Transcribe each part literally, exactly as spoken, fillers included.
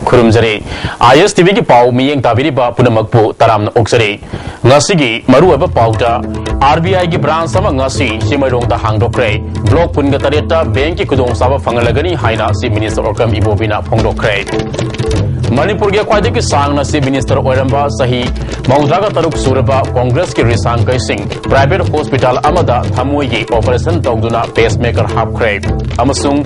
ꯈꯨꯔꯨꯝꯖꯔꯤ꯫ ꯑꯥꯏ ꯑꯦꯁ T ꯚꯤꯒꯤ ꯄꯥꯎ ꯃꯤꯠꯌꯦꯡ ꯇꯥꯕꯤꯔꯤꯕ ꯄꯨꯝꯅꯃꯛꯄꯨ ꯇꯔꯥꯝꯅ ꯑꯣꯛꯆꯔꯤ꯫ ꯉꯁꯤꯒꯤ ꯃꯔꯨꯑꯣꯏꯕ ꯄꯥꯎꯗ, ꯑꯥꯔ ꯕꯤ ꯑꯥꯏꯒꯤ ꯕ꯭ꯔꯥꯟꯁ ꯑꯃ ꯉꯁꯤ ꯆꯤꯡꯃꯩꯔꯣꯡꯗ ꯍꯥꯡꯗꯣꯛꯈ꯭ꯔꯦ꯫ ꯕ꯭ꯂꯣꯛ ꯀꯨꯟꯒ ꯇꯔꯦꯠꯇ ꯕꯦꯡꯛꯀꯤ ꯈꯨꯗꯣꯡꯆꯥꯕ ꯐꯪꯍꯜꯂꯒꯅꯤ ꯍꯥꯏꯅ ꯆꯤꯐ ꯃꯤꯅꯤꯁꯇꯔ ꯑꯣꯀ꯭ꯔꯝ ꯏꯕꯣꯕꯤꯅ ꯐꯣꯡꯗꯣꯛꯈ꯭ꯔꯦ꯫ ꯃꯅꯤꯄꯨꯔꯒꯤ ꯈ꯭ꯋꯥꯏꯗꯒꯤ ꯁꯥꯡꯅ ꯆꯤꯐ ꯃꯤꯅꯤꯁꯇꯔ ꯑꯣꯏꯔꯝꯕ ꯆꯍꯤ ꯃꯧꯗ꯭ꯔꯥꯒ ꯇꯔꯨꯛ ꯁꯨꯔꯕ ꯀꯣꯡꯒ꯭ꯔꯦꯁꯀꯤ ꯔꯤꯁꯥꯡ ꯀꯩꯁꯤꯡ ꯄ꯭ꯔꯥꯏꯚꯦꯠ ꯍꯣꯁꯄꯤꯇꯥꯜ ꯑꯃꯗ ꯊꯃꯣꯏꯒꯤ ꯑꯣꯄꯔꯦꯁꯟ ꯇꯧꯗꯨꯅ ꯄꯦꯁꯃꯦꯀꯔ ꯍꯥꯞꯈ꯭ꯔꯦ꯫ ꯑꯃꯁꯨꯡ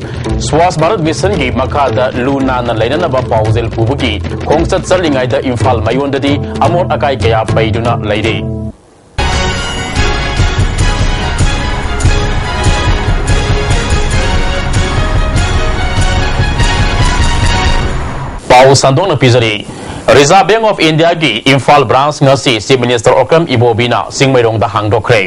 ꯁ꯭ꯋꯥꯁ ꯚꯥꯔꯠ ꯃꯤꯁꯟꯒꯤ ꯃꯈꯥꯗ ꯂꯨ ꯅꯥꯟꯅ ꯂꯩꯅꯅꯕ ꯄꯥꯎꯖꯦꯜ ꯄꯨꯕꯒꯤ ꯈꯣꯡꯆꯠ ꯆꯠꯂꯤꯉꯩꯗ ꯏꯝꯐꯥꯜ ꯃꯌꯣꯟꯗꯗꯤ ꯑꯃꯣꯠ ꯑꯀꯥꯏ ꯀꯌꯥ ꯄꯩꯗꯨꯅ ꯂꯩꯔꯤ꯫ ꯄꯥꯎ ꯁꯟꯗꯣꯛꯅ ꯄꯤꯖꯔꯤ꯫ Reserve Bank of Indiaꯒꯤ ꯏꯝꯐꯥꯜ ꯕ꯭ꯔꯥꯟꯁ ꯉꯁꯤ ꯆꯤꯐ ꯃꯤꯅꯤꯁꯇꯔ ꯑꯣꯀ꯭ꯔꯝ ꯏꯕꯣꯕꯤꯅ ꯆꯤꯡꯃꯩꯔꯣꯡꯗ ꯍꯥꯡꯗꯣꯛꯈ꯭ꯔꯦ꯫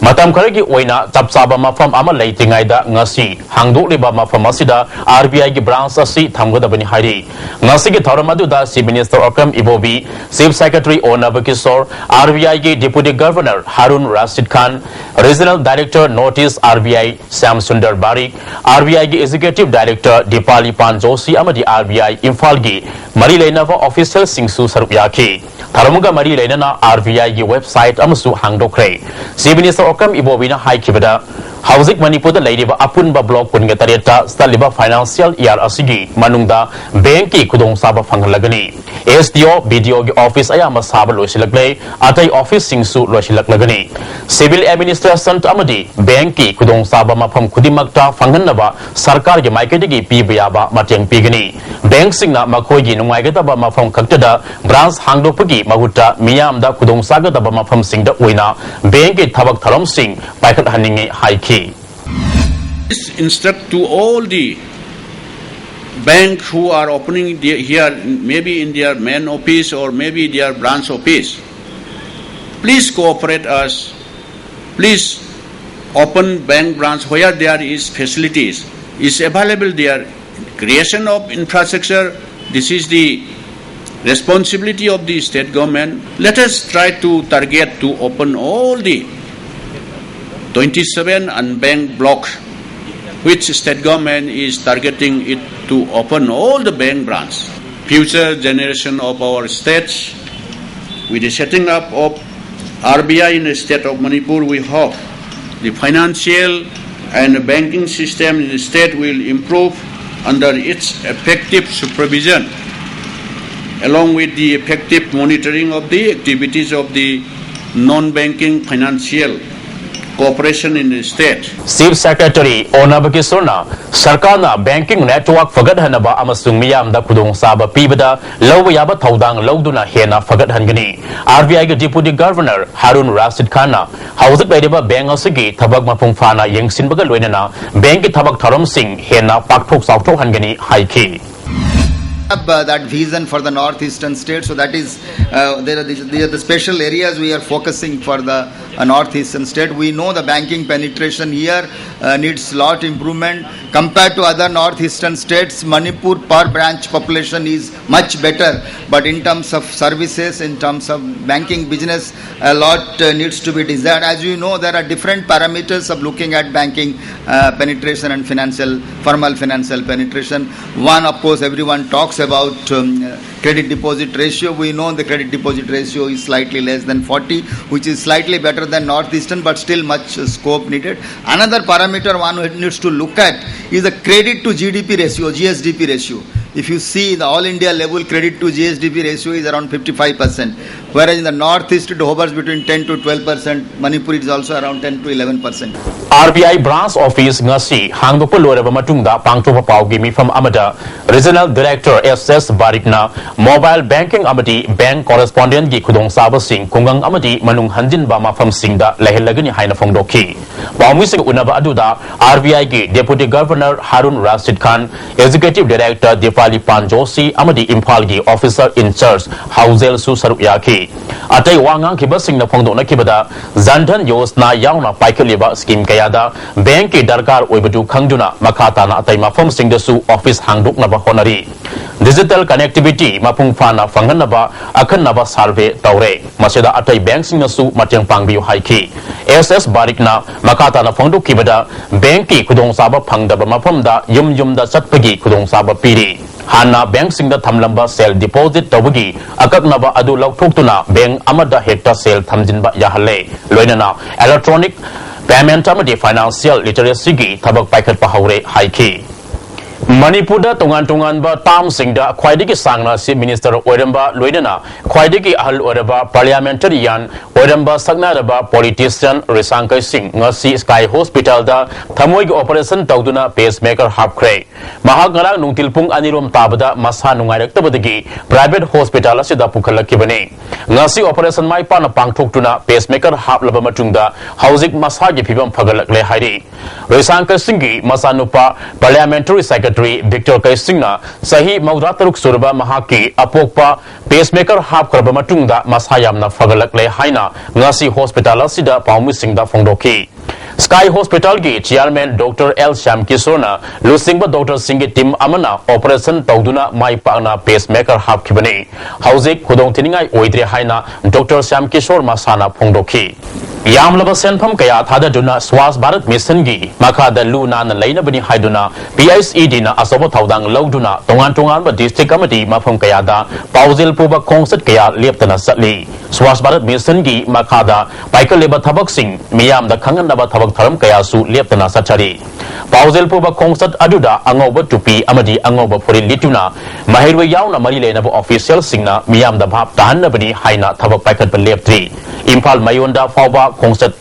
ꯃꯇꯝ ꯈꯔꯒꯤ ꯑꯣꯏꯅ ꯆꯞ ꯆꯥꯕ ꯃꯐꯝ ꯑꯃ ꯂꯩꯇ꯭ꯔꯤꯉꯩꯗ ꯉꯁꯤ ꯍꯥꯡꯗꯣꯛꯂꯤꯕ ꯃꯐꯝ ꯑꯁꯤꯗ ꯑꯥꯔ ꯕꯤ ꯑꯥꯏꯒꯤ ꯕ꯭ꯔꯥꯟꯁ ꯑꯁꯤ ꯊꯝꯒꯗꯕꯅꯤ ꯍꯥꯏꯔꯤ꯫ ꯉꯁꯤꯒꯤ ꯊꯧꯔꯝ ꯑꯗꯨꯗ chief minister Okram Ibobi, chief secretary O Nabakishore, R B ꯑꯥꯏꯒꯤ deputy governor Harun Rashid Khan, regional director north east R B I Shyam Sundar Barik, R B ꯑꯥꯏꯒꯤ ꯑꯦꯛꯖꯤꯀ꯭ꯌꯨꯇꯤꯚ ꯗꯥꯏꯔꯦꯛꯇꯔ ꯗꯤꯄꯥꯂꯤ ꯄꯥꯟ ꯖꯣꯁꯤ ꯑꯃꯗꯤ ꯑꯥꯔ ꯕꯤ ꯑꯥꯏ ꯏꯝꯐꯥꯜꯒꯤ ꯃꯔꯤ ꯂꯩꯅꯕ ꯑꯣꯐꯤꯁꯤꯌꯦꯜꯁꯤꯡꯁꯨ ꯁꯔꯨꯛ ꯌꯥꯈꯤ꯫ ꯊꯧꯔꯝꯒ ꯃꯔꯤ ꯂꯩꯅꯅ ꯑꯥꯔ ꯕꯤ ꯑꯥꯏꯒꯤ ꯋꯦꯕꯁꯥꯏꯠ ꯑꯃꯁꯨ ꯍꯥꯡꯗꯣꯛꯈ꯭ꯔꯦ꯫ ꯆꯤꯐ ꯃꯤꯅꯤꯁꯇꯔ ꯑꯣꯀ꯭ꯔꯝ ꯏꯕꯣꯕꯤꯅ ꯍꯥꯏꯈꯤꯕꯗ, ꯍꯧꯖꯤꯛ ꯃꯅꯤꯄꯨꯔꯗ ꯂꯩꯔꯤꯕ ꯑꯄꯨꯟꯕ ꯕ꯭ꯂꯣꯛ ꯀꯨꯟꯒ ꯇꯔꯦꯠꯇ ꯆꯠꯂꯤꯕ ꯐꯥꯏꯅꯥꯟꯁꯤꯌꯦꯜ ꯏꯌꯥꯔ ꯑꯁꯤꯒꯤ ꯃꯅꯨꯡꯗ ꯕꯦꯡꯛꯀꯤ ꯈꯨꯗꯣꯡꯆꯥꯕ ꯐꯪꯍꯜꯂꯒꯅꯤ꯫ ꯑꯦꯁ ꯗꯤ ꯑꯣ, ꯕꯤ ꯗꯤ ꯑꯣꯒꯤ ꯑꯣꯐꯤꯁ ꯑꯌꯥꯝꯕ ꯁꯥꯕ ꯂꯣꯏꯁꯤꯜꯂꯛꯂꯦ, ꯑꯇꯩ ꯑꯣꯐꯤꯁꯁꯤꯡꯁꯨ ꯂꯣꯏꯁꯤꯜꯂꯛꯂꯒꯅꯤ꯫ ꯁꯤꯚꯤꯜ ꯑꯦꯗꯃꯤꯅꯤꯁꯇ꯭ꯔꯦꯁꯟ ꯑꯃꯗꯤ ꯕꯦꯡꯛꯀꯤ ꯈꯨꯗꯣꯡꯆꯥꯕ ꯃꯐꯝ ꯈꯨꯗꯤꯡꯃꯛꯇ ꯐꯪꯍꯟꯅꯕ ꯁꯔꯀꯥꯔꯒꯤ ꯃꯥꯏꯀꯩꯗꯒꯤ ꯄꯤꯕ ꯌꯥꯕ ꯃꯇꯦꯡ ꯄꯤꯒꯅꯤ꯫ ꯕꯦꯡꯛꯁꯤꯡꯅ ꯃꯈꯣꯏꯒꯤ ꯅꯨꯡꯉꯥꯏꯒꯗꯕ ꯃꯐꯝ ꯈꯛꯇꯗ ꯕ꯭ꯔꯥꯟꯁ ꯍꯥꯡꯗꯣꯛꯄꯒꯤ ꯃꯍꯨꯠꯇ ꯃꯤꯌꯥꯝꯗ ꯈꯨꯗꯣꯡꯆꯥꯒꯗꯕ ꯃꯐꯝꯁꯤꯡꯗ ꯑꯣꯏꯅ ꯕꯦꯡꯛꯀꯤ ꯊꯕꯛ ꯊꯧꯔꯝꯁꯤꯡ ꯄꯥꯏꯈꯠꯍꯟꯅꯤꯡꯏ ꯍꯥꯏꯈꯤ꯫ Please instruct to all the bank who are opening the, here, maybe in their main office or maybe their branch office, please cooperate us. Please open bank branch where there is facilities, is available there. Creation of infrastructure, this is the responsibility of the state government. Let us try to target to open all the twenty-seven unbanked blocks, which state government is targeting it to open all the bank branch. future generation of our states. With the setting up of R B I in the state of Manipur, we hope the financial and banking system in the state will improve under its effective supervision, along with the effective monitoring of the activities of the non-banking financial cooperation in the state. Chief Secretary ꯑꯣꯅꯥꯕ ꯀꯤꯁꯣꯔꯅ ꯁꯔꯀꯥꯔꯅ banking network ꯐꯒꯠꯍꯟꯅꯕ ꯑꯃꯁꯨꯡ ꯃꯤꯌꯥꯝꯗ ꯈꯨꯗꯣꯡꯆꯥꯕ ꯄꯤꯕꯗ ꯂꯧꯕ ꯌꯥꯕ ꯊꯧꯗꯥꯡ ꯂꯧꯗꯨꯅ ꯍꯦꯟꯅ ꯐꯒꯠꯍꯟꯒꯅꯤ꯫ R B I ꯒꯤ Deputy Governor ꯍꯥꯔꯨꯟ ꯔꯥꯁꯤꯗ ꯈꯥꯟꯅ ꯍꯧꯖꯤꯛ ꯂꯩꯔꯤꯕ bank ꯑꯁꯤꯒꯤ ꯊꯕꯛ ꯃꯄꯨꯡ ꯐꯥꯅ ꯌꯦꯡꯁꯤꯟꯕꯒ ꯂꯣꯏꯅꯅ bankꯀꯤ ꯊꯕꯛ ꯊꯧꯔꯝꯁꯤꯡ ꯍꯦꯟꯅ ꯄꯥꯛꯊꯣꯛ ꯆꯥꯎꯊꯣꯛꯍꯟꯒꯅꯤ ꯍꯥꯏꯈꯤ꯫ Have uh, that vision for the northeastern state, so that is uh, there are these, these are the special areas we are focusing for the uh, northeastern state. We know the banking penetration here uh, needs lot improvement. Compared to other northeastern states, Manipur per branch population is much better, but in terms of services, in terms of banking business, a lot uh, needs to be desired. As you know, there are different parameters of looking at banking uh, penetration and financial, formal financial penetration. One, of course, everyone talks about um, uh, credit deposit ratio. We know the credit deposit ratio is slightly less than forty, which is slightly better than northeastern, but still much uh, scope needed. Another parameter one needs to look at is the credit to G D P ratio, G S D P ratio. If you see, the all India level credit to G S D P ratio is around fifty-five percent, whereas in the northeast it hovers between ten to twelve percent. Manipur is also around ten to eleven percent. R B I branch office ꯉꯁꯤ ꯍꯥꯡꯗꯣꯛꯄ ꯂꯣꯏꯔꯕ ꯃꯇꯨꯡꯗ ꯄꯥꯡꯊꯣꯛꯄ ꯄꯥꯎꯒꯤ ꯃꯤꯐꯝ ꯑꯃꯗ Regional Director S S ꯕꯥꯔꯤꯛꯅ mobile banking ꯑꯃꯗꯤ bank correspondentꯀꯤ ꯈꯨꯗꯣꯡꯆꯥꯕꯁꯤꯡ ꯈꯨꯡꯒꯪ ꯑꯃꯗꯤ ꯃꯅꯨꯡ ꯍꯟꯖꯤꯟꯕ ꯃꯐꯝꯁꯤꯡꯗ ꯂꯩꯍꯜꯂꯒꯅꯤ ꯍꯥꯏꯅ ꯐꯣꯡꯗꯣꯛꯈꯤ꯫ ꯄꯥꯎꯃꯤꯁꯤꯡꯒ ꯎꯅꯕ ꯑꯗꯨꯗ R B I ꯒꯤ Deputy Governor ꯍꯥꯔꯨꯟ ꯔꯥꯁꯤꯗ ꯈꯥꯟ, Executive Director ꯗꯤꯄꯥꯂꯤ ꯄꯥꯟ ꯖꯣꯁꯤ ꯑꯃꯗꯤ ꯏꯝꯐꯥꯜꯒꯤ officer in charge ꯍꯥꯎꯖꯦꯜꯁꯨ ꯁꯔꯨꯛ ꯌꯥꯈꯤ꯫ ꯑꯇꯩ ꯋꯥ ꯉꯥꯡꯈꯤꯕꯁꯤꯡꯅ ꯐꯣꯡꯗꯣꯛꯅꯈꯤꯕꯗ, Jan Dhan Yojana ꯌꯥꯎꯅ ꯄꯥꯏꯈꯠꯂꯤꯕ scheme ꯀꯌꯥꯗ bankꯀꯤ ꯗꯔꯀꯥꯔ ꯑꯣꯏꯕꯗꯨ ꯈꯪꯗꯨꯅ ꯃꯈꯥ ꯇꯥꯅ ꯑꯇꯩ ꯃꯐꯝꯁꯤꯡꯗꯁꯨ office ꯍꯥꯡꯗꯣꯛꯅꯕ ꯍꯣꯠꯅꯔꯤ꯫ Digital connectivity ꯃꯄꯨꯡ ꯐꯥꯅ ꯐꯪꯍꯟꯅꯕ ꯑꯈꯟꯅꯕ survey ꯇꯧꯔꯦ꯫ ꯃꯁꯤꯗ ꯑꯇꯩ bankꯁꯤꯡꯅꯁꯨ ꯃꯇꯦꯡ ꯄꯥꯡꯕꯤꯌꯨ ꯍꯥꯏꯈꯤ꯫ S S ꯕꯥꯔꯤꯛꯅ ꯃꯈꯥ ꯇꯥꯅ ꯐꯣꯡꯗꯣꯛꯈꯤꯕꯗ, bankꯀꯤ ꯈꯨꯗꯣꯡꯆꯥꯕ ꯐꯪꯗꯕ ꯃꯐꯝꯗ ꯌꯨꯝ ꯌꯨꯝꯗ ꯆꯠꯄꯒꯤ ꯈꯨꯗꯣꯡꯆꯥꯕ ꯄꯤꯔꯤ꯫ ꯍꯥꯟꯅ ꯕꯦꯡꯛꯁꯤꯡꯗ ꯊꯝꯂꯝꯕ ꯁꯦꯜ ꯗꯤꯄꯣꯖꯤꯠ ꯇꯧꯕꯒꯤ ꯑꯀꯛꯅꯕ ꯑꯗꯨ ꯂꯧꯊꯣꯛꯇꯨꯅ ꯕꯦꯡꯛ ꯑꯃꯗ ꯍꯦꯛꯇ ꯁꯦꯜ ꯊꯝꯖꯤꯟꯕ ꯌꯥꯍꯜꯂꯦ꯫ ꯂꯣꯏꯅꯅ electronic payment ꯑꯃꯗꯤ financial literacyꯒꯤ ꯊꯕꯛ ꯄꯥꯏꯈꯠꯄ ꯍꯧꯔꯦ ꯍꯥꯏꯈꯤ꯫ ꯃꯅꯤꯄꯨꯔꯗ ꯇꯣꯉꯥꯟ ꯇꯣꯉꯥꯟꯕ termꯁꯤꯡꯗ ꯈ꯭ꯋꯥꯏꯗꯒꯤ ꯁꯥꯡꯅ Chief Minister ꯑꯣꯏꯔꯝꯕ, ꯂꯣꯏꯅꯅ ꯈ꯭ꯋꯥꯏꯗꯒꯤ ꯑꯍꯜ ꯑꯣꯏꯔꯕ parliamentarian ꯑꯣꯏꯔꯝꯕ ꯁꯛꯅꯥꯏꯔꯕ politician ꯔꯤꯁꯥꯡ ꯀꯩꯁꯤꯡ ꯉꯁꯤ Sky Hospitalꯗ ꯊꯃꯣꯏꯒꯤ operation ꯇꯧꯗꯨꯅ pacemaker ꯍꯥꯞꯈ꯭ꯔꯦ꯫ ꯃꯍꯥꯛ ꯉꯔꯥꯡ ꯅꯨꯡꯊꯤꯜ ꯄꯨꯡ ꯑꯅꯤꯔꯣꯝ ꯇꯥꯕꯗ ꯃꯁꯥ ꯅꯨꯡꯉꯥꯏꯔꯛꯇꯕꯗꯒꯤ private hospital ꯑꯁꯤꯗ ꯄꯨꯈꯠꯂꯛꯈꯤꯕꯅꯤ꯫ ꯉꯁꯤ operation ꯃꯥꯏ ꯄꯥꯛꯅ ꯄꯥꯡꯊꯣꯛꯇꯨꯅ pacemaker ꯍꯥꯞꯂꯕ ꯃꯇꯨꯡꯗ ꯍꯧꯖꯤꯛ ꯃꯁꯥꯒꯤ ꯐꯤꯕꯝ ꯐꯒꯠꯂꯛꯂꯦ ꯍꯥꯏꯔꯤ꯫ ꯔꯤꯁꯥꯡ ꯀꯩꯁꯤꯡꯒꯤ ꯃꯆꯥꯅꯨꯄꯥ parliamentary secretary ꯕꯤꯛꯇꯔ ꯀꯩꯁꯤꯡꯅ ꯆꯍꯤ ꯃꯧꯗ꯭ꯔꯥ ꯇꯔꯨꯛ ꯁꯨꯔꯕ ꯃꯍꯥꯛꯀꯤ ꯑꯄꯣꯛꯄ pacemaker ꯍꯥꯞꯈ꯭ꯔꯕ ꯃꯇꯨꯡꯗ ꯃꯁꯥ ꯌꯥꯝꯅ ꯐꯒꯠꯂꯛꯂꯦ ꯍꯥꯏꯅ ꯉꯁꯤ hospital ꯑꯁꯤꯗ ꯄꯥꯎꯃꯤꯁꯤꯡꯗ ꯐꯣꯡꯗꯣꯛꯈꯤ꯫ Sky Hospitalꯒꯤ chairman Doctor L Shyam ꯀꯤꯁꯣꯔꯅ ꯂꯨꯆꯤꯡꯕ doctorꯁꯤꯡꯒꯤ team ꯑꯃꯅ operation ꯇꯧꯗꯨꯅ ꯃꯥꯏ ꯄꯥꯛꯅ pacemaker ꯍꯥꯞꯈꯤꯕꯅꯤ꯫ ꯍꯧꯖꯤꯛ ꯈꯨꯗꯣꯡꯊꯤꯅꯤꯡꯉꯥꯏ ꯑꯣꯏꯗ꯭ꯔꯦ ꯍꯥꯏꯅ Doctor ꯁ꯭ꯌꯥꯝ ꯀꯤꯁꯣꯔ ꯃꯁꯥꯅ ꯐꯣꯡꯗꯣꯛꯈꯤ꯫ ꯌꯥꯝꯂꯕ ꯁꯦꯟꯐꯝ ꯀꯌꯥ ꯊꯥꯗꯗꯨꯅ Swachh Bharat Missionꯒꯤ ꯃꯈꯥꯗ ꯂꯨ ꯅꯥꯟꯅ ꯂꯩꯅꯕꯅꯤ ꯍꯥꯏꯗꯨꯅ P I C Dꯅ ꯑꯆꯧꯕ ꯊꯧꯗꯥꯡ ꯂꯧꯗꯨꯅ ꯇꯣꯉꯥꯟ ꯇꯣꯉꯥꯟꯕ district ꯑꯃꯗꯤ ꯃꯐꯝ ꯀꯌꯥꯗ ꯄꯥꯎꯖꯦꯜ ꯄꯨꯕ ꯈꯣꯡꯆꯠ ꯀꯌꯥ ꯂꯦꯞꯇꯅ ꯆꯠꯂꯤ꯫ Swachh Bharat Missionꯒꯤ ꯃꯈꯥꯗ ꯄꯥꯏꯈꯠꯂꯤꯕ ꯊꯕꯛꯁꯤꯡ ꯃꯤꯌꯥꯝꯗ ꯈꯪꯍꯟꯅꯕ ꯊꯕꯛ ꯊꯧꯔꯝ ꯀꯌꯥꯁꯨ ꯂꯦꯞꯇꯅ ꯆꯠꯊꯔꯤ꯫ ꯄꯥꯎꯖꯦꯜ ꯄꯨꯕ ꯈꯣꯡꯆꯠ ꯑꯗꯨꯗ ꯑꯉꯧꯕ ꯇꯨꯄꯤ ꯑꯃꯗꯤ ꯑꯉꯧꯕ ꯐꯨꯔꯤꯠ ꯂꯤꯠꯇꯨꯅ ꯃꯍꯩꯔꯣꯏ ꯌꯥꯎꯅ ꯃꯔꯤ ꯂꯩꯅꯕ officialꯁꯤꯡꯅ ꯃꯤꯌꯥꯝꯗ ꯚꯥꯞ ꯇꯥꯍꯟꯅꯕꯅꯤ ꯍꯥꯏꯅ ꯊꯕꯛ ꯄꯥꯏꯈꯠꯄ ꯂꯦꯞꯇ꯭ꯔꯤ꯫ ꯏꯝꯐꯥꯜ ꯃꯌꯣꯟꯗ ꯐꯥꯎꯕ ꯈꯣꯡꯆꯠ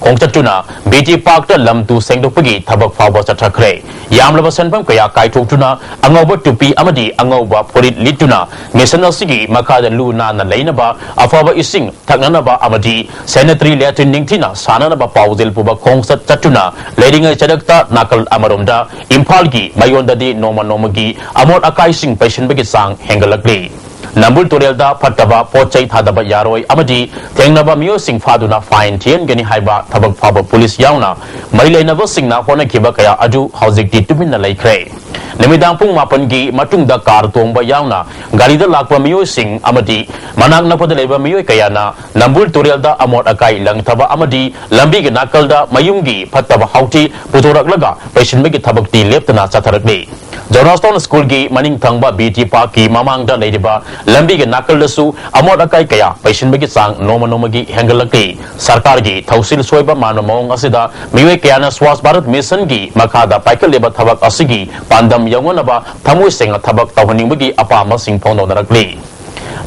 ꯈꯣꯡꯆꯠꯇꯨꯅ B T Parkꯇ ꯂꯝ ꯇꯨ ꯁꯦꯡꯗꯣꯛꯄꯒꯤ ꯊꯕꯛ ꯐꯥꯎꯕ ꯆꯠꯊꯈ꯭ꯔꯦ꯫ ꯌꯥꯝꯂꯕ ꯁꯦꯟꯐꯝ ꯀꯌꯥ ꯀꯥꯏꯊꯣꯛꯇꯨꯅ ꯑꯉꯧꯕ ꯇꯨꯄꯤ ꯑꯃꯗꯤ ꯑꯉꯧꯕ ꯐꯨꯔꯤꯠ ꯂꯤꯠꯇꯨꯅ mission ꯑꯁꯤꯒꯤ ꯃꯈꯥꯗ ꯂꯨ ꯅꯥꯟꯅ ꯂꯩꯅꯕ, ꯑꯐꯕ ꯏꯁꯤꯡ ꯊꯛꯅꯅꯕ ꯑꯃꯗꯤ sanitary latrine ꯅꯤꯡꯊꯤꯅ ꯁꯥꯅꯅꯕ ꯄꯥꯎꯖꯦꯜ ꯄꯨꯕ ꯈꯣꯡꯆꯠ ꯆꯠꯇꯨꯅ ꯂꯩꯔꯤꯉꯩ ꯆꯔꯛꯇ ꯅꯥꯀꯜ ꯑꯃꯔꯣꯝꯗ ꯏꯝꯐꯥꯜꯒꯤ ꯃꯌꯣꯟꯗꯗꯤ ꯅꯣꯡꯃ ꯅꯣꯡꯃꯒꯤ ꯑꯃꯣꯠ ꯑꯀꯥꯏꯁꯤꯡ ꯄꯩꯁꯤꯟꯕꯒꯤ ꯆꯥꯡ ꯍꯦꯟꯒꯠꯂꯛꯂꯤ꯫ ꯅꯝꯕꯨꯜ ꯇꯨꯔꯦꯜꯗ ꯐꯠꯇꯕ ꯄꯣꯠ ꯆꯩ ꯊꯥꯗꯕ ꯌꯥꯔꯣꯏ ꯑꯃꯗꯤ ꯊꯦꯡꯅꯕ ꯃꯤꯑꯣꯏꯁꯤꯡ ꯐꯥꯗꯨꯅ fine ꯊꯤꯍꯟꯒꯅꯤ ꯍꯥꯏꯕ ꯊꯕꯛ ꯐꯥꯎꯕ ꯄꯨꯂꯤꯁ ꯌꯥꯎꯅ ꯃꯔꯤ ꯂꯩꯅꯕꯁꯤꯡꯅ ꯍꯣꯠꯅꯈꯤꯕ ꯀꯌꯥ ꯑꯗꯨ ꯍꯧꯖꯤꯛꯇꯤ ꯇꯨꯃꯤꯟꯅ ꯂꯩꯈ꯭ꯔꯦ꯫ ꯅꯨꯃꯤꯗꯥꯡ ꯄꯨꯡ ꯃꯥꯄꯟꯒꯤ ꯃꯇꯨꯡꯗ car ꯇꯣꯡꯕ ꯌꯥꯎꯅ ꯒꯥꯔꯤꯗ ꯂꯥꯛꯄ ꯃꯤꯑꯣꯏꯁꯤꯡ ꯑꯃꯗꯤ ꯃꯅꯥꯛ ꯅꯛꯄꯗ ꯂꯩꯕ ꯃꯤꯑꯣꯏ ꯀꯌꯥꯅ ꯅꯝꯕꯨꯜ ꯇꯨꯔꯦꯜꯗ ꯑꯃꯣꯠ ꯑꯀꯥꯏ ꯂꯪꯊꯕ ꯑꯃꯗꯤ ꯂꯝꯕꯤꯒꯤ ꯅꯥꯀꯜꯗ ꯃꯌꯨꯝꯒꯤ ꯐꯠꯇꯕ ꯍꯥꯎꯊꯤ ꯄꯨꯊꯣꯔꯛꯂꯒ ꯄꯩꯁꯤꯟꯕꯒꯤ ꯊꯕꯛꯇꯤ ꯂꯦꯞꯇꯅ ꯆꯠꯊꯔꯛꯂꯤ꯫ ꯖꯣꯅꯥꯁꯇꯣꯟ ꯁ꯭ꯀꯨꯜꯒꯤ ꯃꯅꯤꯡ ꯊꯪꯕ ꯕꯤ ꯇꯤ ꯄꯥꯔꯛꯀꯤ ꯃꯃꯥꯡꯗ ꯂꯩꯔꯤꯕ ꯂꯝꯕꯤꯒꯤ ꯅꯥꯀꯜꯗꯁꯨ ꯑꯃꯣꯠ ꯑꯀꯥꯏ ꯀꯌꯥ ꯄꯩꯁꯤꯟꯕꯒꯤ ꯆꯥꯡ ꯅꯣꯡꯃ ꯅꯣꯡꯃꯒꯤ ꯍꯦꯟꯒꯠꯂꯛꯂꯤ꯫ ꯁꯔꯀꯥꯔꯒꯤ ꯊꯧꯁꯤꯜ ꯁꯣꯏꯕ ꯃꯥꯟꯕ ꯃꯑꯣꯡ ꯑꯁꯤꯗ ꯃꯤꯑꯣꯏ ꯀꯌꯥꯅ ꯁ꯭ꯋꯥꯁ ꯚꯥꯔꯠ ꯃꯤꯁꯟꯒꯤ ꯃꯈꯥꯗ ꯄꯥꯏꯈꯠꯂꯤꯕ ꯊꯕꯛ ꯑꯁꯤꯒꯤ ꯄꯥꯟꯗꯝ ꯌꯧꯅꯅꯕ ꯊꯃꯣꯏ ꯁꯦꯡꯅ ꯊꯕꯛ ꯇꯧꯍꯟꯅꯤꯡꯕꯒꯤ ꯑꯄꯥꯝꯕꯁꯤꯡ ꯐꯣꯡꯗꯣꯛꯅꯔꯛꯂꯤ꯫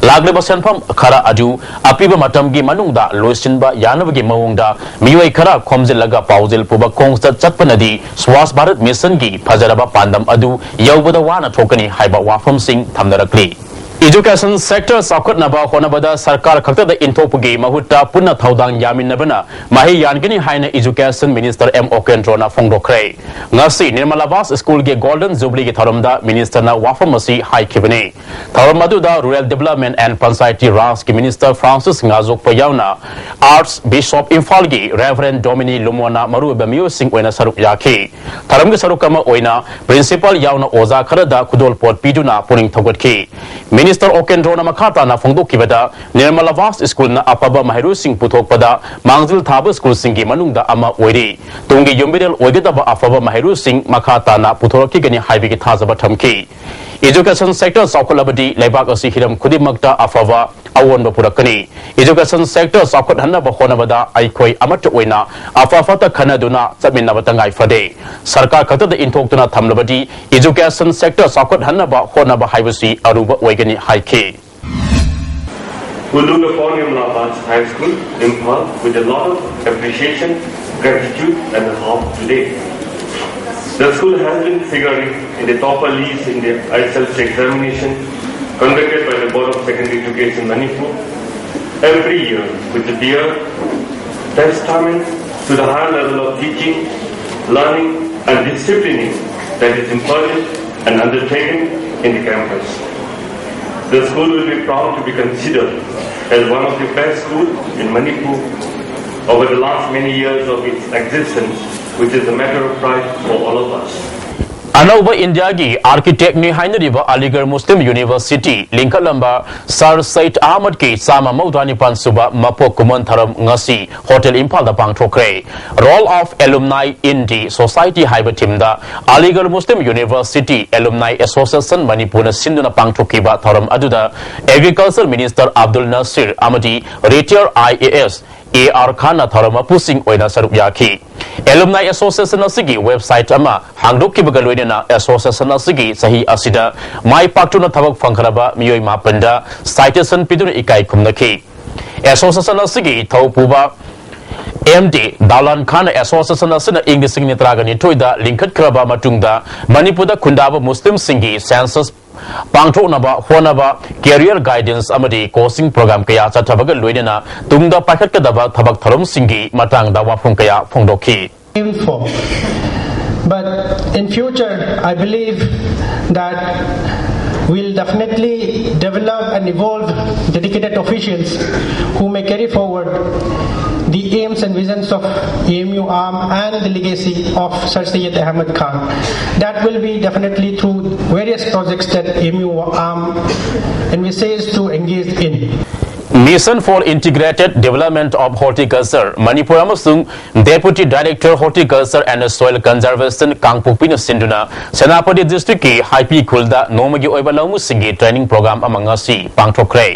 ꯂꯥꯛꯂꯤꯕ ꯁꯦꯟꯐꯝ ꯈꯔ ꯑꯗꯨ ꯑꯄꯤꯕ ꯃꯇꯝꯒꯤ ꯃꯅꯨꯡꯗ ꯂꯣꯏꯁꯤꯟꯕ ꯌꯥꯅꯕꯒꯤ ꯃꯑꯣꯡꯗ ꯃꯤꯑꯣꯏ ꯈꯔ ꯈꯣꯝꯖꯤꯜꯂꯒ ꯄꯥꯎꯖꯦꯜ ꯄꯨꯕ ꯈꯣꯡꯆꯠ ꯆꯠꯄꯅꯗꯤ ꯁ꯭ꯋꯥꯁ ꯚꯥꯔꯠ ꯃꯤꯁꯟꯒꯤ ꯐꯖꯔꯕ ꯄꯥꯟꯗꯝ ꯑꯗꯨ ꯌꯧꯕꯗ ꯋꯥꯅ ꯊꯣꯛꯀꯅꯤ ꯍꯥꯏꯕ ꯋꯥꯐꯝꯁꯤꯡ ꯊꯝꯅꯔꯛꯂꯤ꯫ Education sector ꯆꯥꯎꯈꯠꯅꯕ ꯍꯣꯠꯅꯕꯗ ꯁꯔꯀꯥꯔ ꯈꯛꯇꯗ ꯏꯟꯊꯣꯛꯄꯒꯤ ꯃꯍꯨꯠꯇ ꯄꯨꯟꯅ ꯊꯧꯗꯥꯡ ꯌꯥꯃꯤꯟꯅꯕꯅ ꯃꯍꯩ ꯌꯥꯟꯒꯅꯤ ꯍꯥꯏꯅ Education Minister ꯑꯦꯝ ꯑꯣꯀꯦꯟꯗ꯭ꯔꯣꯅ ꯐꯣꯡꯗꯣꯛꯈ꯭ꯔꯦ꯫ ꯉꯁꯤ ꯅꯤꯔꯃꯂꯥ ꯕꯥꯁ ꯁ꯭ꯀꯨꯜꯒꯤ Golden Jubileeꯒꯤ ꯊꯧꯔꯝꯗ ministerꯅ ꯋꯥꯐꯝ ꯑꯁꯤ ꯍꯥꯏꯈꯤꯕꯅꯤ꯫ ꯊꯧꯔꯝ ꯑꯗꯨꯗ Rural Development and Panchayati Rajꯀꯤ minister Francis ꯉꯥꯖꯣꯛꯄ ꯌꯥꯎꯅ Archbishop ꯏꯝꯐꯥꯜꯒꯤ Reverend Dominic ꯂꯨꯃꯣꯟꯅ ꯃꯔꯨꯑꯣꯏꯕ ꯃꯤꯑꯣꯏꯁꯤꯡ ꯑꯣꯏꯅ ꯁꯔꯨꯛ ꯌꯥꯈꯤ꯫ ꯊꯧꯔꯝꯒꯤ ꯁꯔꯨꯛ ꯑꯃ ꯑꯣꯏꯅ principal ꯌꯥꯎꯅ ꯑꯣꯖꯥ ꯈꯔꯗ ꯈꯨꯗꯣꯜꯄꯣꯠ ꯄꯤꯗꯨꯅ ꯄꯨꯛꯅꯤꯡ ꯊꯧꯒꯠꯈꯤ꯫ Minister ꯑꯣꯀꯦꯟꯗ꯭ꯔꯣꯅ ꯃꯈꯥ ꯇꯥꯅ ꯐꯣꯡꯗꯣꯛꯈꯤꯕꯗ, ꯅꯤꯔꯃꯂꯥ ꯕꯥꯁ ꯁ꯭ꯀꯨꯜꯅ ꯑꯐꯕ ꯃꯍꯩꯔꯣꯏꯁꯤꯡ ꯄꯨꯊꯣꯛꯄꯗ ꯃꯥꯡꯖꯤꯜ ꯊꯥꯕ ꯁ꯭ꯀꯨꯜꯁꯤꯡꯒꯤ ꯃꯅꯨꯡꯗ ꯑꯃ ꯑꯣꯏꯔꯤ꯫ ꯇꯨꯡꯒꯤ ꯌꯨꯝꯕꯤꯔꯦꯜ ꯑꯣꯏꯒꯗꯕ ꯑꯐꯕ ꯃꯍꯩꯔꯣꯏꯁꯤꯡ ꯃꯈꯥ ꯇꯥꯅ ꯄꯨꯊꯣꯔꯛꯈꯤꯒꯅꯤ ꯍꯥꯏꯕꯒꯤ ꯊꯥꯖꯕ ꯊꯝꯈꯤ꯫ Education sector ꯆꯥꯎꯈꯠꯂꯕꯗꯤ ꯂꯩꯕꯥꯛ ꯑꯁꯤ ꯍꯤꯔꯝ ꯈꯨꯗꯤꯡꯃꯛꯇ ꯑꯐꯕ ꯑꯑꯣꯟꯕ ꯄꯨꯔꯛꯀꯅꯤ꯫ Education sector ꯆꯥꯎꯈꯠꯍꯟꯅꯕ ꯍꯣꯠꯅꯕꯗ ꯑꯩꯈꯣꯏ ꯑꯃꯠꯇ ꯑꯣꯏꯅ ꯑꯐ ꯐꯠꯇ ꯈꯟꯅꯗꯨꯅ ꯆꯠꯃꯤꯟꯅꯕ ꯇꯉꯥꯏ ꯐꯗꯦ꯫ ꯁꯔꯀꯥꯔ ꯈꯛꯇꯗ ꯏꯟꯊꯣꯛꯇꯨꯅ ꯊꯝꯂꯕꯗꯤ education sector ꯆꯥꯎꯈꯠꯍꯟꯅꯕ ꯍꯣꯠꯅꯕ ꯍꯥꯏꯕꯁꯤ ꯑꯔꯨꯕ ꯑꯣꯏꯒꯅꯤ ꯍꯥꯏꯈꯤ꯫ We look upon Nirmala Bas High School, Imphal, with a lot of appreciation, gratitude, and hope today. The school has been figuring in the topper list in the I S L C examination conducted by the Board of Secondary Education Manipur every year, with the dear testament to the high level of teaching, learning, and disciplining that is imparted and undertaken in the campus. The school will be proud to be considered as one of the best schools in Manipur over the last many years of its existence, which is a matter of pride for all of us. ꯑꯅꯧꯕ ꯏꯟꯗꯤꯌꯥꯒꯤ ꯑꯥꯔꯀꯤꯇꯦꯛꯅꯤ ꯍꯥꯏꯅꯔꯤꯕ ꯑꯂꯤꯒꯔ ꯃꯨꯁꯂꯤꯝ university ꯂꯤꯡꯈꯠꯂꯝꯕ sir ꯁꯩꯗ ꯑꯍꯃꯗꯀꯤ ꯆꯥꯝꯃ ꯃꯧꯗ꯭ꯔꯥ ꯅꯤꯄꯥꯟ ꯁꯨꯕ ꯃꯄꯣꯛ ꯀꯨꯝꯑꯣꯟ ꯊꯧꯔꯝ ꯉꯁꯤ ꯍꯣꯇꯦꯜ ꯏꯝꯐꯥꯜꯗ ꯄꯥꯡꯊꯣꯛꯈ꯭ꯔꯦ꯫ Role of Alumni in the Society ꯍꯥꯏꯕ ꯊꯤꯝꯗ ꯑꯂꯤꯒꯔ ꯃꯨꯁꯂꯤꯝ ꯌꯨꯅꯤꯚꯔꯁꯤꯇꯤ ꯑꯦꯂꯨꯝꯅꯥꯏ ꯑꯦꯁꯣꯁꯤꯌꯦꯁꯟ ꯃꯅꯤꯄꯨꯔꯅ ꯁꯤꯟꯗꯨꯅ ꯄꯥꯡꯊꯣꯛꯈꯤꯕ ꯊꯧꯔꯝ ꯑꯗꯨꯗ ꯑꯦꯒ꯭ꯔꯤꯀꯜꯆꯔ ꯃꯤꯅꯤꯁꯇꯔ ꯑꯕꯗꯨꯜ ꯅꯁꯤꯔ ꯑꯃꯗꯤ retire I A S A R ꯈꯥꯟꯅ ꯊꯧꯔꯝ ꯃꯄꯨꯁꯤꯡ ꯑꯣꯏꯅ ꯁꯔꯨꯛ ꯌꯥꯈꯤ꯫ ꯑꯦꯂꯨꯝꯅꯥꯏ ꯑꯦꯁꯣꯁꯤꯌꯦꯁꯟ ꯑꯁꯤꯒꯤ ꯋꯦꯕꯁꯥꯏꯠ ꯑꯃ ꯍꯥꯡꯗꯣꯛꯈꯤꯕꯒ ꯂꯣꯏꯅꯅ ꯑꯦꯁꯣꯁꯤꯌꯦꯁꯟ ꯑꯁꯤꯒꯤ ꯆꯍꯤ ꯑꯁꯤꯗ ꯃꯥꯏ ꯄꯥꯛꯇꯨꯅ ꯊꯕꯛ ꯐꯪꯈ꯭ꯔꯕ ꯃꯤꯑꯣꯏ ꯃꯥꯄꯟꯗ ꯁꯥꯏꯇꯦꯁꯟ ꯄꯤꯗꯨꯅ ꯏꯀꯥꯏ ꯈꯨꯝꯅꯈꯤ꯫ ꯑꯦꯁꯣꯁꯤꯌꯦꯁꯟ ꯑꯁꯤꯒꯤ ꯊꯧ ꯄꯨꯕ ꯑꯦꯝ ꯗꯤ ꯗꯥꯎꯂꯥꯟ ꯈꯥꯟꯅ ꯑꯦꯁꯣꯁꯤꯌꯦꯁꯟ ꯑꯁꯤꯅ ꯏꯪ ꯂꯤꯁꯤꯡ ꯑꯅꯤ ꯇꯔꯥꯒ ꯅꯤꯊꯣꯏꯗ ꯂꯤꯡꯈꯠꯈ꯭ꯔꯕ ꯃꯇꯨꯡꯗ ꯃꯅꯤꯄꯨꯔꯗ ꯈꯨꯟꯗꯥꯕ ꯃꯨꯁꯂꯤꯝꯁꯤꯡꯒꯤ ꯁꯦꯟꯁꯁ ꯄꯥꯡꯊꯣꯛꯅꯕ ꯍꯣꯠꯅꯕ, ꯀꯦꯔꯤꯌꯔ ꯒꯥꯏꯗꯦꯟꯁ ꯑꯃꯗꯤ ꯀꯣꯆꯤꯡ ꯄ꯭ꯔꯣꯒ꯭ꯔꯥꯝ ꯀꯌꯥ ꯆꯠꯊꯕꯒ ꯂꯣꯏꯅꯅ ꯇꯨꯡꯗ ꯄꯥꯏꯈꯠꯀꯗꯕ ꯊꯕꯛ ꯊꯧꯔꯝꯁꯤꯡꯒꯤ ꯃꯇꯥꯡꯗ ꯋꯥꯐꯝ ꯀꯌꯥ ꯐꯣꯡꯗꯣꯛꯈꯤ꯫ Aim for. But in future, I believe that we'll definitely develop and evolve dedicated officials who may carry forward the aims and visions of A M U arm and the legacy of Sir Syed Ahmad Khan. That will be definitely through various projects that A M U arm envisages to engage in. Mission for Integrated Development of Horticulture Manipur ꯑꯃꯁꯨꯡ Deputy Director Horticulture and Soil Conservation ꯀꯥꯡꯄꯣꯛꯄꯤꯅ ꯁꯤꯟꯗꯨꯅ ꯁꯦꯅꯥꯄꯇꯤ ꯗꯤꯁꯇ꯭ꯔꯤꯛꯀꯤ ꯍꯥꯏꯄꯤ ꯈꯨꯜꯗ ꯅꯣꯡꯃꯒꯤ ꯑꯣꯏꯕ ꯂꯧꯃꯤꯁꯤꯡꯒꯤ training programme ꯑꯃ ꯉꯁꯤ ꯄꯥꯡꯊꯣꯛꯈ꯭ꯔꯦ꯫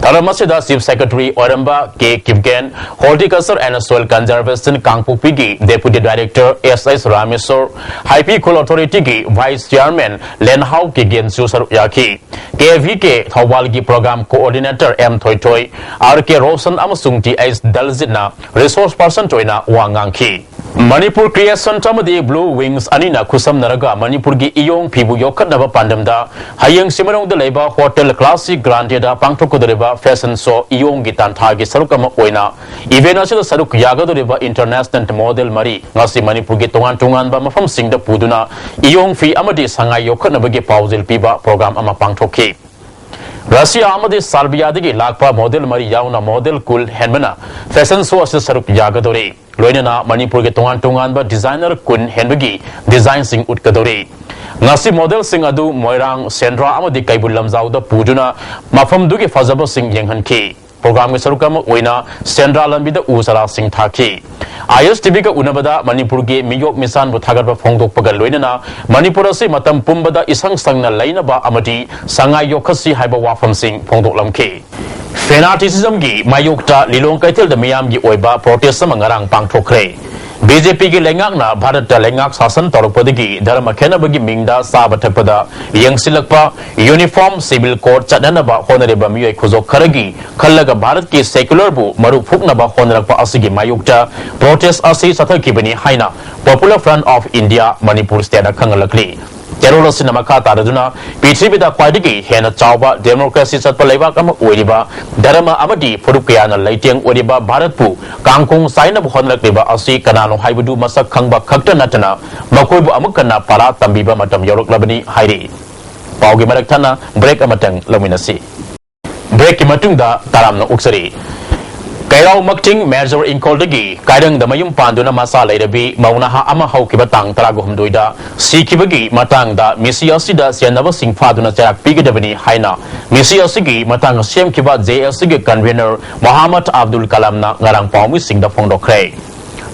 ꯊꯧꯔꯝ ꯑꯁꯤꯗ ꯆꯤꯐ ꯁꯦꯀ꯭ꯔꯦꯇꯔꯤ ꯑꯣꯏꯔꯝꯕ ꯀꯦ Kipgen, Horticulture and Soil Conservation ꯀꯥꯡꯄꯣꯛꯄꯤꯒꯤ ꯗꯦꯄꯨꯇꯤ ꯗꯥꯏꯔꯦꯛꯇꯔ ꯑꯦꯁ ꯑꯦꯁ ꯔꯥꯃꯦꯁꯣꯔ, ꯍꯥꯏꯄꯤ ꯈꯨꯜ ꯑꯣꯊꯣꯔꯤꯇꯤꯒꯤ ꯚꯥꯏꯁ ꯆꯤꯌꯥꯔꯃꯦꯟ ꯂꯦꯟꯍꯥꯎ ꯀꯤꯒꯦꯟꯁꯨ ꯁꯔꯨꯛ ꯌꯥꯈꯤ꯫ ꯀꯦ ꯚꯤ ꯀꯦ ꯊꯧꯕꯥꯜꯒꯤ ꯄ꯭ꯔꯣꯒ꯭ꯔꯥꯝ ꯀꯣꯑꯣꯔꯗꯤꯅꯦꯇꯔ ꯑꯦꯝ ꯊꯣꯏꯊꯣꯏ, ꯑꯥꯔ ꯀꯦ ꯔꯣꯁꯟ ꯑꯃꯁꯨꯡ ꯇꯤ ꯑꯩꯆ ꯗꯜꯖꯤꯠꯅ ꯔꯤꯁꯣꯔꯁ ꯄꯔꯁꯟ ꯑꯣꯏꯅ ꯋꯥ ꯉꯥꯡꯈꯤ꯫ ꯃꯅꯤꯄꯨꯔ ꯀ꯭ꯔꯤꯌꯦꯁꯟ ꯑꯃꯗꯤ ꯕ꯭ꯂꯨ ꯋꯤꯡꯁ ꯑꯅꯤꯅ ꯈꯨꯠꯁꯝꯅꯔꯒ ꯃꯅꯤꯄꯨꯔꯒꯤ ꯏꯌꯣꯡ ꯐꯤꯕꯨ ꯌꯣꯛꯈꯠꯅꯕ ꯄꯥꯟꯗꯝꯗ ꯍꯌꯦꯡ ꯁꯤꯃꯔꯣꯡꯗ ꯂꯩꯕ ꯍꯣꯇꯦꯜ ꯀ꯭ꯂꯥꯁꯤꯛ ꯒ꯭ꯔꯥꯟꯗꯦꯗ ꯄꯥꯡꯊꯣꯛꯀꯗꯧꯔꯤꯕ ꯐꯦꯁꯟ ꯁꯣ ꯏꯌꯣꯡꯒꯤ ꯇꯥꯟꯊꯥꯒꯤ ꯁꯔꯨꯛ ꯑꯃ ꯑꯣꯏꯅ ꯏꯚꯦꯟꯠ ꯑꯁꯤꯗ ꯁꯔꯨꯛ ꯌꯥꯒꯗꯧꯔꯤꯕ ꯏꯟꯇꯔꯅꯦꯁꯅꯦꯜ ꯃꯣꯗꯦꯜ ꯃꯔꯤ ꯉꯁꯤ ꯃꯅꯤꯄꯨꯔꯒꯤ ꯇꯣꯉꯥꯟ ꯇꯣꯉꯥꯟꯕ ꯃꯐꯝꯁꯤꯡꯗ ꯄꯨꯗꯨꯅ ꯏꯌꯣꯡ ꯐꯤ ꯑꯃꯗꯤ ꯁꯉꯥꯏ ꯌꯣꯛꯈꯠꯅꯕꯒꯤ ꯄꯥꯎꯖꯦꯜ ꯄꯤꯕ ꯄ꯭ꯔꯣꯒ꯭ꯔꯥꯝ ꯑꯃ ꯄꯥꯡꯊꯣꯛꯈꯤ꯫ ꯔꯁꯤꯌꯥ ꯑꯃꯗꯤ ꯁꯥꯔꯕꯤꯌꯥꯗꯒꯤ ꯂꯥꯛꯄ ꯃꯣꯗꯦꯜ ꯃꯔꯤ ꯌꯥꯎꯅ ꯃꯣꯗꯦꯜ ꯀꯨꯟ ꯍꯦꯟꯕꯅ ꯐꯦꯁꯟ ꯁꯣ ꯑꯁꯤꯗ ꯁꯔꯨꯛ ꯌꯥꯒꯗꯧꯔꯤ꯫ ꯂꯣꯏꯅꯅ ꯃꯅꯤꯄꯨꯔꯒꯤ ꯇꯣꯉꯥꯟ ꯇꯣꯉꯥꯟꯕ ꯗꯤꯖꯥꯏꯅꯔ ꯀꯨꯟ ꯍꯦꯟꯕꯒꯤ ꯗꯤꯖꯥꯏꯟꯁꯤꯡ ꯎꯠꯀꯗꯧꯔꯤ꯫ ꯉꯁꯤ ꯃꯣꯗꯦꯜꯁꯤꯡ ꯑꯗꯨ ꯃꯣꯏꯔꯥꯡ, ꯁꯦꯟꯗ꯭ꯔꯥ ꯑꯃꯗꯤ ꯀꯩꯕꯨꯜ ꯂꯝꯖꯥꯎꯗ ꯄꯨꯗꯨꯅ ꯃꯐꯝꯗꯨꯒꯤ ꯐꯖꯕꯁꯤꯡ ꯌꯦꯡꯍꯟꯈꯤ꯫ ꯄ꯭ꯔꯣꯒ꯭ꯔꯥꯝꯒꯤ ꯁꯔꯨꯛ ꯑꯃ ꯑꯣꯏꯅ ꯁꯦꯟꯗ꯭ꯔꯥ ꯂꯝꯕꯤꯗ ꯎ ꯆꯥꯔꯥꯁꯤꯡ ꯊꯥꯈꯤ꯫ ꯑꯥꯏ ꯑꯦꯁ ꯇꯤ ꯚꯤꯒ ꯎꯅꯕꯗ ꯃꯅꯤꯄꯨꯔꯒꯤ ꯃꯤꯌꯣꯛ ꯃꯤꯁꯥꯟꯕꯨ ꯊꯥꯒꯠꯄ ꯐꯣꯡꯗꯣꯛꯄꯒ ꯂꯣꯏꯅꯅ ꯃꯅꯤꯄꯨꯔ ꯑꯁꯤ ꯃꯇꯝ ꯄꯨꯝꯕꯗ ꯏꯁꯪ ꯁꯪꯅ ꯂꯩꯅꯕ ꯑꯃꯗꯤ ꯁꯉꯥꯏ ꯌꯣꯛꯈꯠꯁꯤ ꯍꯥꯏꯕ ꯋꯥꯐꯝꯁꯤꯡ ꯐꯣꯡꯗꯣꯛꯂꯝꯈꯤ꯫ ꯐꯦꯅꯥꯇꯤꯁꯤꯖꯝꯒꯤ ꯃꯥꯌꯣꯛꯇ ꯂꯤꯂꯣꯡ ꯀꯩꯊꯦꯜꯗ ꯃꯤꯌꯥꯝꯒꯤ ꯑꯣꯏꯕ ꯄ꯭ꯔꯣꯇꯦꯁ ꯑꯃ ꯉꯔꯥꯡ ꯄꯥꯡꯊꯣꯛꯈ꯭ꯔꯦ꯫ ꯕꯤ ꯖꯦ ꯄꯤꯒꯤ ꯂꯩꯉꯥꯛꯅ ꯚꯥꯔꯠꯇ ꯂꯩꯉꯥꯛ ꯁꯥꯁꯟ ꯇꯧꯔꯛꯄꯗꯒꯤ ꯙꯔꯃ ꯈꯦꯠꯅꯕꯒꯤ ꯃꯤꯡꯗ ꯆꯥꯕ ꯊꯛꯄꯗ ꯌꯦꯡꯁꯤꯜꯂꯛꯄ, ꯌꯨꯅꯤꯐꯣꯔꯝ ꯁꯤꯚꯤꯜ ꯀꯣꯗ ꯆꯠꯅꯅꯕ ꯍꯣꯠꯅꯔꯤꯕ ꯃꯤꯑꯣꯏ ꯈꯨꯖꯣꯛ ꯈꯔꯒꯤ ꯈꯜꯂꯒ ꯚꯥꯔꯠꯀꯤ ꯁꯦꯀ꯭ꯌꯨꯂꯔꯕꯨ ꯃꯔꯨ ꯐꯨꯛꯅꯕ ꯍꯣꯠꯅꯔꯛꯄ ꯑꯁꯤꯒꯤ ꯃꯥꯌꯣꯛꯇ ꯄ꯭ꯔꯣꯇꯦꯁ ꯑꯁꯤ ꯆꯠꯊꯈꯤꯕꯅꯤ ꯍꯥꯏꯅ Popular Front of India Manipur State ꯅ ꯈꯪꯍꯜꯂꯛꯂꯤ꯫ ꯇꯦꯔꯣꯔ ꯑꯁꯤꯅ ꯃꯈꯥ ꯇꯥꯔꯗꯨꯅ ꯄ꯭ꯔꯤꯊꯤꯕꯤꯗ ꯈ꯭ꯋꯥꯏꯗꯒꯤ ꯍꯦꯟꯅ ꯆꯥꯎꯕ ꯗꯦꯃꯣꯀ꯭ꯔꯦꯁꯤ ꯆꯠꯄ ꯂꯩꯕꯥꯛ ꯑꯃ ꯑꯣꯏꯔꯤꯕ, ꯙꯔꯃ ꯑꯃꯗꯤ ꯐꯨꯔꯨꯞ ꯀꯌꯥꯅ ꯂꯩꯇꯦꯡ ꯑꯣꯏꯔꯤꯕ ꯚꯥꯔꯠꯄꯨ ꯀꯥꯡꯈꯣꯡ ꯆꯥꯏꯅꯕ ꯍꯣꯠꯅꯔꯛꯂꯤꯕ ꯑꯁꯤ ꯀꯅꯥꯅꯣ ꯍꯥꯏꯕꯗꯨ ꯃꯁꯛ ꯈꯪꯕ ꯈꯛꯇ ꯅꯠꯇꯅ ꯃꯈꯣꯏꯕꯨ ꯑꯃꯨꯛ ꯍꯟꯅ ꯄꯔꯥ ꯇꯝꯕꯤꯕ ꯃꯇꯝ ꯌꯧꯔꯛꯂꯕꯅꯤ ꯍꯥꯏꯔꯤ꯫ ꯄꯥꯎꯒꯤ ꯃꯔꯛ ꯊꯠꯅ ꯕ꯭ꯔꯦꯛ ꯑꯃꯇꯪ ꯂꯧꯃꯤꯟꯅꯁꯤ꯫ ꯕ꯭ꯔꯦꯛꯀꯤ ꯃꯇꯨꯡꯗ ꯇꯔꯥꯝꯅ ꯑꯣꯛꯆꯔꯤ꯫ ꯀꯩꯔꯥꯎ ꯃꯛꯇꯤꯡ ꯃꯦꯖꯣꯔ ꯏꯪꯈꯣꯜꯗꯒꯤ ꯀꯥꯏꯔꯪꯗ ꯃꯌꯨꯝ ꯄꯥꯟꯗꯨꯅ ꯃꯆꯥ ꯂꯩꯔꯕꯤ ꯃꯧ ꯅꯍꯥ ꯑꯃ ꯍꯧꯈꯤꯕ ꯇꯥꯡ ꯇꯔꯥꯒ ꯍꯨꯝꯗꯣꯏꯗ ꯁꯤꯈꯤꯕꯒꯤ ꯃꯇꯥꯡꯗ ꯃꯤꯁꯤ ꯑꯁꯤꯗ ꯆꯦꯟꯅꯕꯁꯤꯡ ꯐꯥꯗꯨꯅ ꯆꯩꯔꯥꯛ ꯄꯤꯒꯗꯕꯅꯤ ꯍꯥꯏꯅ ꯃꯤꯁꯤ ꯑꯁꯤꯒꯤ ꯃꯇꯥꯡꯗ ꯁꯦꯝꯈꯤꯕ ꯖꯦ ꯑꯦꯁ ꯁꯤꯒꯤ ꯀꯟꯚꯦꯅꯔ ꯃꯣꯍꯥꯃꯗ ꯑꯕꯗꯨꯜ ꯀꯂꯥꯝꯅ ꯉꯔꯥꯡ ꯄꯥꯎꯃꯤꯁꯤꯡꯗ ꯐꯣꯡꯗꯣꯛꯈ꯭ꯔꯦ꯫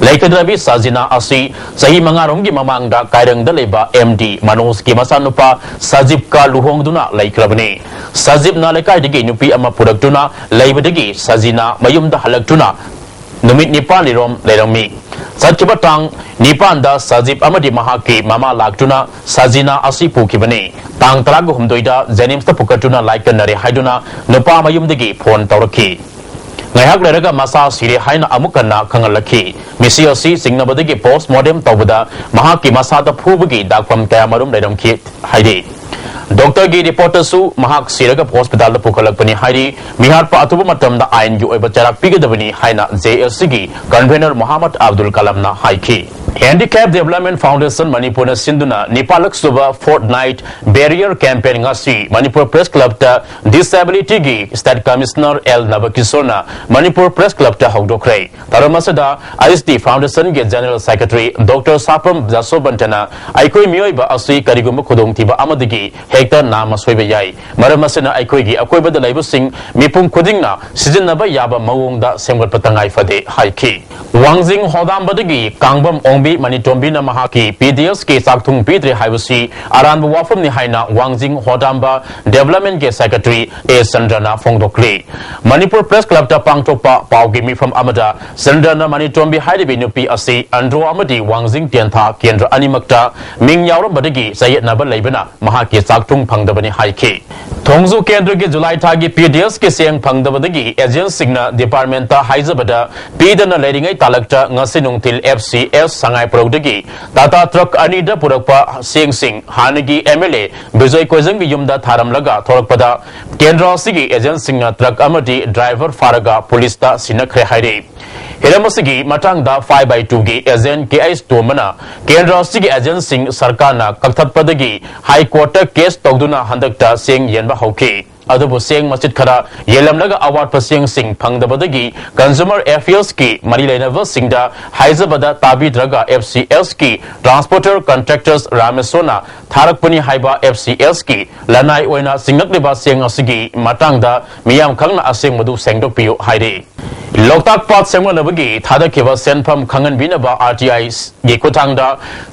ꯂꯩꯈꯤꯗ꯭ꯔꯕꯤ ꯁꯖꯤꯅꯥ ꯑꯁꯤ ꯆꯍꯤ ꯃꯉꯥꯔꯣꯝꯒꯤ ꯃꯃꯥꯡꯗ ꯀꯥꯏꯔꯪꯗ ꯂꯩꯕ ꯑꯦꯝ ꯗꯤ ꯃꯅꯣꯖꯀꯤ ꯃꯆꯥꯅꯨꯄꯥ ꯁꯖꯤꯕꯀ ꯂꯨꯍꯣꯡꯗꯨꯅ ꯂꯩꯈ꯭ꯔꯕꯅꯤ꯫ ꯁꯖꯤꯕꯅ ꯂꯩꯀꯥꯏꯗꯒꯤ ꯅꯨꯄꯤ ꯑꯃ ꯄꯨꯔꯛꯇꯨꯅ ꯂꯩꯕꯗꯒꯤ ꯁꯖꯤꯅꯥ ꯃꯌꯨꯝꯗ ꯍꯜꯂꯛꯇꯨꯅ ꯅꯨꯃꯤꯠ ꯅꯤꯄꯥꯜꯅꯤꯔꯣꯝ ꯂꯩꯔꯝꯃꯤ꯫ ꯆꯠꯈꯤꯕ ꯇꯥꯡ ꯅꯤꯄꯥꯟꯗ ꯁꯖꯤꯕ ꯑꯃꯗꯤ ꯃꯍꯥꯛꯀꯤ ꯃꯃꯥ ꯂꯥꯛꯇꯨꯅ ꯁꯖꯤꯅꯥ ꯑꯁꯤ ꯄꯨꯈꯤꯕꯅꯤ꯫ ꯇꯥꯡ ꯇꯔꯥꯒ ꯍꯨꯝꯗꯣꯏꯗ ꯖꯦꯅꯤꯝꯁꯇ ꯄꯨꯈꯠꯇꯨꯅ ꯂꯥꯏꯀꯠꯅꯔꯦ ꯍꯥꯏꯗꯨꯅ ꯅꯨꯄꯥ ꯃꯌꯨꯝꯗꯒꯤ ꯐꯣꯟ ꯇꯧꯔꯛꯈꯤ꯫ ꯉꯥꯏꯍꯥꯛ ꯂꯩꯔꯒ ꯃꯁꯥ ꯁꯤꯔꯦ ꯍꯥꯏꯅ ꯑꯃꯨꯛ ꯍꯟꯅ ꯈꯪꯍꯜꯂꯛꯈꯤ꯫ ꯃꯤꯁꯤ ꯑꯁꯤ ꯆꯤꯡꯅꯕꯗꯒꯤ ꯄꯣꯁꯃꯣꯔꯇꯦꯝ ꯇꯧꯕꯗ ꯃꯍꯥꯛꯀꯤ ꯃꯁꯥꯗ ꯐꯨꯕꯒꯤ ꯗꯥꯛꯐꯝ ꯀꯌꯥꯃꯔꯨꯝ ꯂꯩꯔꯝꯈꯤ ꯍꯥꯏꯔꯤ꯫ ꯗꯣꯛꯇꯔꯒꯤ ꯔꯤꯄꯣꯔꯠꯇꯁꯨ ꯃꯍꯥꯛ ꯁꯤꯔꯒ ꯍꯣꯁꯄꯤꯇꯥꯜꯗ ꯄꯨꯈꯠꯂꯛꯄꯅꯤ ꯍꯥꯏꯔꯤ꯫ ꯃꯤꯍꯥꯠꯄ ꯑꯊꯨꯕ ꯃꯇꯝꯗ ꯑꯥꯏꯟꯒꯤ ꯑꯣꯏꯕ ꯆꯩꯔꯥꯛ ꯄꯤꯒꯗꯕꯅꯤ ꯍꯥꯏꯅ ꯖꯦ ꯑꯦꯁ ꯁꯤꯒꯤ ꯀꯟꯚꯦꯅꯔ ꯃꯣꯍꯥꯃꯗ ꯑꯕꯗꯨꯜ ꯀꯂꯥꯝꯅ ꯍꯥꯏꯈꯤ꯫ Handicap Development Foundation ꯃꯅꯤꯄꯨꯔꯅ ꯁꯤꯟꯗꯨꯅ ꯅꯤꯄꯥꯜꯂꯛ ꯁꯨꯕ Fortnight Barrier Campaign ꯉꯁꯤ ꯃꯅꯤꯄꯨꯔ Press Clubꯇ Disabilityꯒꯤ State Commissioner ꯑꯦꯜ ꯅꯕꯀꯤꯁꯣꯔꯅ ꯃꯅꯤꯄꯨꯔ Press Clubꯇ ꯍꯧꯗꯣꯛꯈ꯭ꯔꯦ꯫ ꯊꯧꯔꯝ ꯑꯁꯤꯗ ISD Foundationꯒꯤ General Secretary Doctor ꯁꯥꯄꯝ ꯖꯁꯣꯕꯟꯇꯅ ꯑꯩꯈꯣꯏ ꯃꯤꯑꯣꯏꯕ ꯑꯁꯤ ꯀꯔꯤꯒꯨꯝꯕ ꯈꯨꯗꯣꯡꯊꯤꯕ ꯑꯃꯗꯒꯤ ꯍꯦꯛꯇ ꯅꯥꯝꯃ ꯁꯣꯏꯕ ꯌꯥꯏ꯫ ꯃꯔꯝ ꯑꯁꯤꯅ ꯑꯩꯈꯣꯏꯒꯤ ꯑꯀꯣꯏꯕꯗ ꯂꯩꯕꯁꯤꯡ ꯃꯤꯄꯨꯝ ꯈꯨꯗꯤꯡꯅ ꯁꯤꯖꯤꯟꯅꯕ ꯌꯥꯕ ꯃꯑꯣꯡꯗ ꯁꯦꯝꯒꯠꯄ ꯇꯉꯥꯏ ꯐꯗꯦ ꯍꯥꯏꯈꯤ꯫ ꯋꯥꯡꯖꯤꯡ ꯍꯣꯗꯥꯝꯕꯗꯒꯤ ꯀꯥꯡꯕꯝ ꯑꯣꯡꯕꯤ ꯃꯅꯤꯇꯣꯝꯕꯤꯅ ꯃꯍꯥꯛꯀꯤ PDSꯀꯤ ꯆꯥꯛꯊꯨꯡ ꯄꯤꯗ꯭ꯔꯦ ꯍꯥꯏꯕꯁꯤ ꯑꯔꯥꯟꯕ ꯋꯥꯐꯝꯅꯤ ꯍꯥꯏꯅ ꯋꯥꯡꯖꯤꯡ ꯍꯣꯗꯥꯝꯕ Developmentꯀꯤ Secretary ꯑꯦ ꯆꯟꯗ꯭ꯔꯅ ꯐꯣꯡꯗꯣꯛꯂꯤ꯫ ꯃꯅꯤꯄꯨꯔ Press Clubꯇ ꯄꯥꯡꯊꯣꯛꯄ ꯄꯥꯎꯒꯤ ꯃꯤꯐꯝ ꯑꯃꯗ ꯆꯟꯗ꯭ꯔꯅ ꯃꯅꯤꯇꯣꯝꯕꯤ ꯍꯥꯏꯔꯤꯕꯤ ꯅꯨꯄꯤ ꯑꯁꯤ ꯑꯟꯗ꯭ꯔꯣ ꯑꯃꯗꯤ ꯋꯥꯡꯖꯤꯡ ꯇꯦꯟꯊꯥ ꯀꯦꯟꯗ꯭ꯔ ꯑꯅꯤꯃꯛꯇ ꯃꯤꯡ ꯌꯥꯎꯔꯝꯕꯗꯒꯤ ꯆꯌꯦꯠꯅꯕ ꯂꯩꯕꯅ ꯃꯍꯥꯛꯀꯤ ꯆꯥꯛꯊꯨꯡ ꯐꯪꯗꯕꯅꯤ ꯍꯥꯏꯈꯤ꯫ ꯊꯣꯡꯖꯨ ꯀꯦꯟꯗ꯭ꯔꯒꯤ ꯖꯨꯂꯥꯏ ꯊꯥꯒꯤ PDSꯀꯤ ꯆꯦꯡ ꯐꯪꯗꯕꯗꯒꯤ agentꯁꯤꯡꯅ departmentꯇ ꯍꯥꯏꯖꯕꯗ ꯄꯤꯗꯅ ꯂꯩꯔꯤꯉꯩ ꯇꯥꯂꯛꯇ ꯉꯁꯤ ꯅꯨꯡꯊꯤꯜ FCS ꯁꯉꯥꯏ ꯄꯨꯔꯧꯗꯒꯤ Tata truck ꯑꯅꯤꯗ ꯄꯨꯔꯛꯄ ꯆꯦꯡꯁꯤꯡ ꯍꯥꯟꯅꯒꯤ MLA ꯕꯤꯖꯣꯏ ꯀꯣꯏꯖꯝꯒꯤ ꯌꯨꯝꯗ ꯊꯥꯔꯝꯂꯒ ꯊꯣꯔꯛꯄꯗ ꯀꯦꯟꯗ꯭ꯔ ꯑꯁꯤꯒꯤ agentꯁꯤꯡꯅ truck ꯑꯃꯗꯤ driver ꯐꯥꯔꯒ ꯄꯨꯂꯤꯁꯇ ꯁꯤꯟꯅꯈ꯭ꯔꯦ ꯍꯥꯏꯔꯤ꯫ ꯍꯤꯔꯝ ꯑꯁꯤꯒꯤ ꯃꯇꯥꯡꯗ five by twoꯒꯤ agent ꯀꯦ ꯑꯩꯆ ꯇꯣꯝꯕꯅ ꯀꯦꯟꯗ꯭ꯔ ꯑꯁꯤꯒꯤ agentꯁꯤꯡ ꯁꯔꯀꯥꯔꯅ ꯀꯛꯊꯠꯄꯗꯒꯤ High Courtꯇ case ꯇꯧꯗꯨꯅ ꯍꯟꯗꯛꯇ ꯆꯦꯡ ꯌꯦꯟꯕ ꯍꯧꯈꯤ꯫ ꯑꯗꯨꯕꯨ ꯆꯦꯡ ꯃꯆꯤꯠ ꯈꯔ ꯌꯦꯜꯂꯝꯂꯒ ꯑꯋꯥꯠꯄ ꯆꯦꯡꯁꯤꯡ ꯐꯪꯗꯕꯗꯒꯤ Consumer Affairsꯀꯤ ꯃꯔꯤ ꯂꯩꯅꯕꯁꯤꯡꯗ ꯍꯥꯏꯖꯕꯗ ꯇꯥꯕꯤꯗ꯭ꯔꯒ FCSꯀꯤ transporter contractors ꯔꯥꯃꯦꯁꯣꯔꯅ ꯊꯥꯔꯛꯄꯅꯤ ꯍꯥꯏꯕ FCSꯀꯤ ꯂꯅꯥꯏ ꯑꯣꯏꯅ ꯆꯤꯡꯂꯛꯂꯤꯕ ꯆꯦꯡ ꯑꯁꯤꯒꯤ ꯃꯇꯥꯡꯗ ꯃꯤꯌꯥꯝ ꯈꯪꯅ ꯑꯁꯦꯡꯕꯗꯨ ꯁꯦꯡꯗꯣꯛꯄꯤꯌꯨ ꯍꯥꯏꯔꯤ꯫ ꯂꯣꯛꯇꯥꯛ ꯄꯥꯠ ꯁꯦꯝꯒꯠꯅꯕꯒꯤ ꯊꯥꯗꯈꯤꯕ ꯁꯦꯟꯐꯝ ꯈꯪꯍꯟꯕꯤꯅꯕ RTIꯒꯤ ꯈꯨꯠꯊꯥꯡꯗ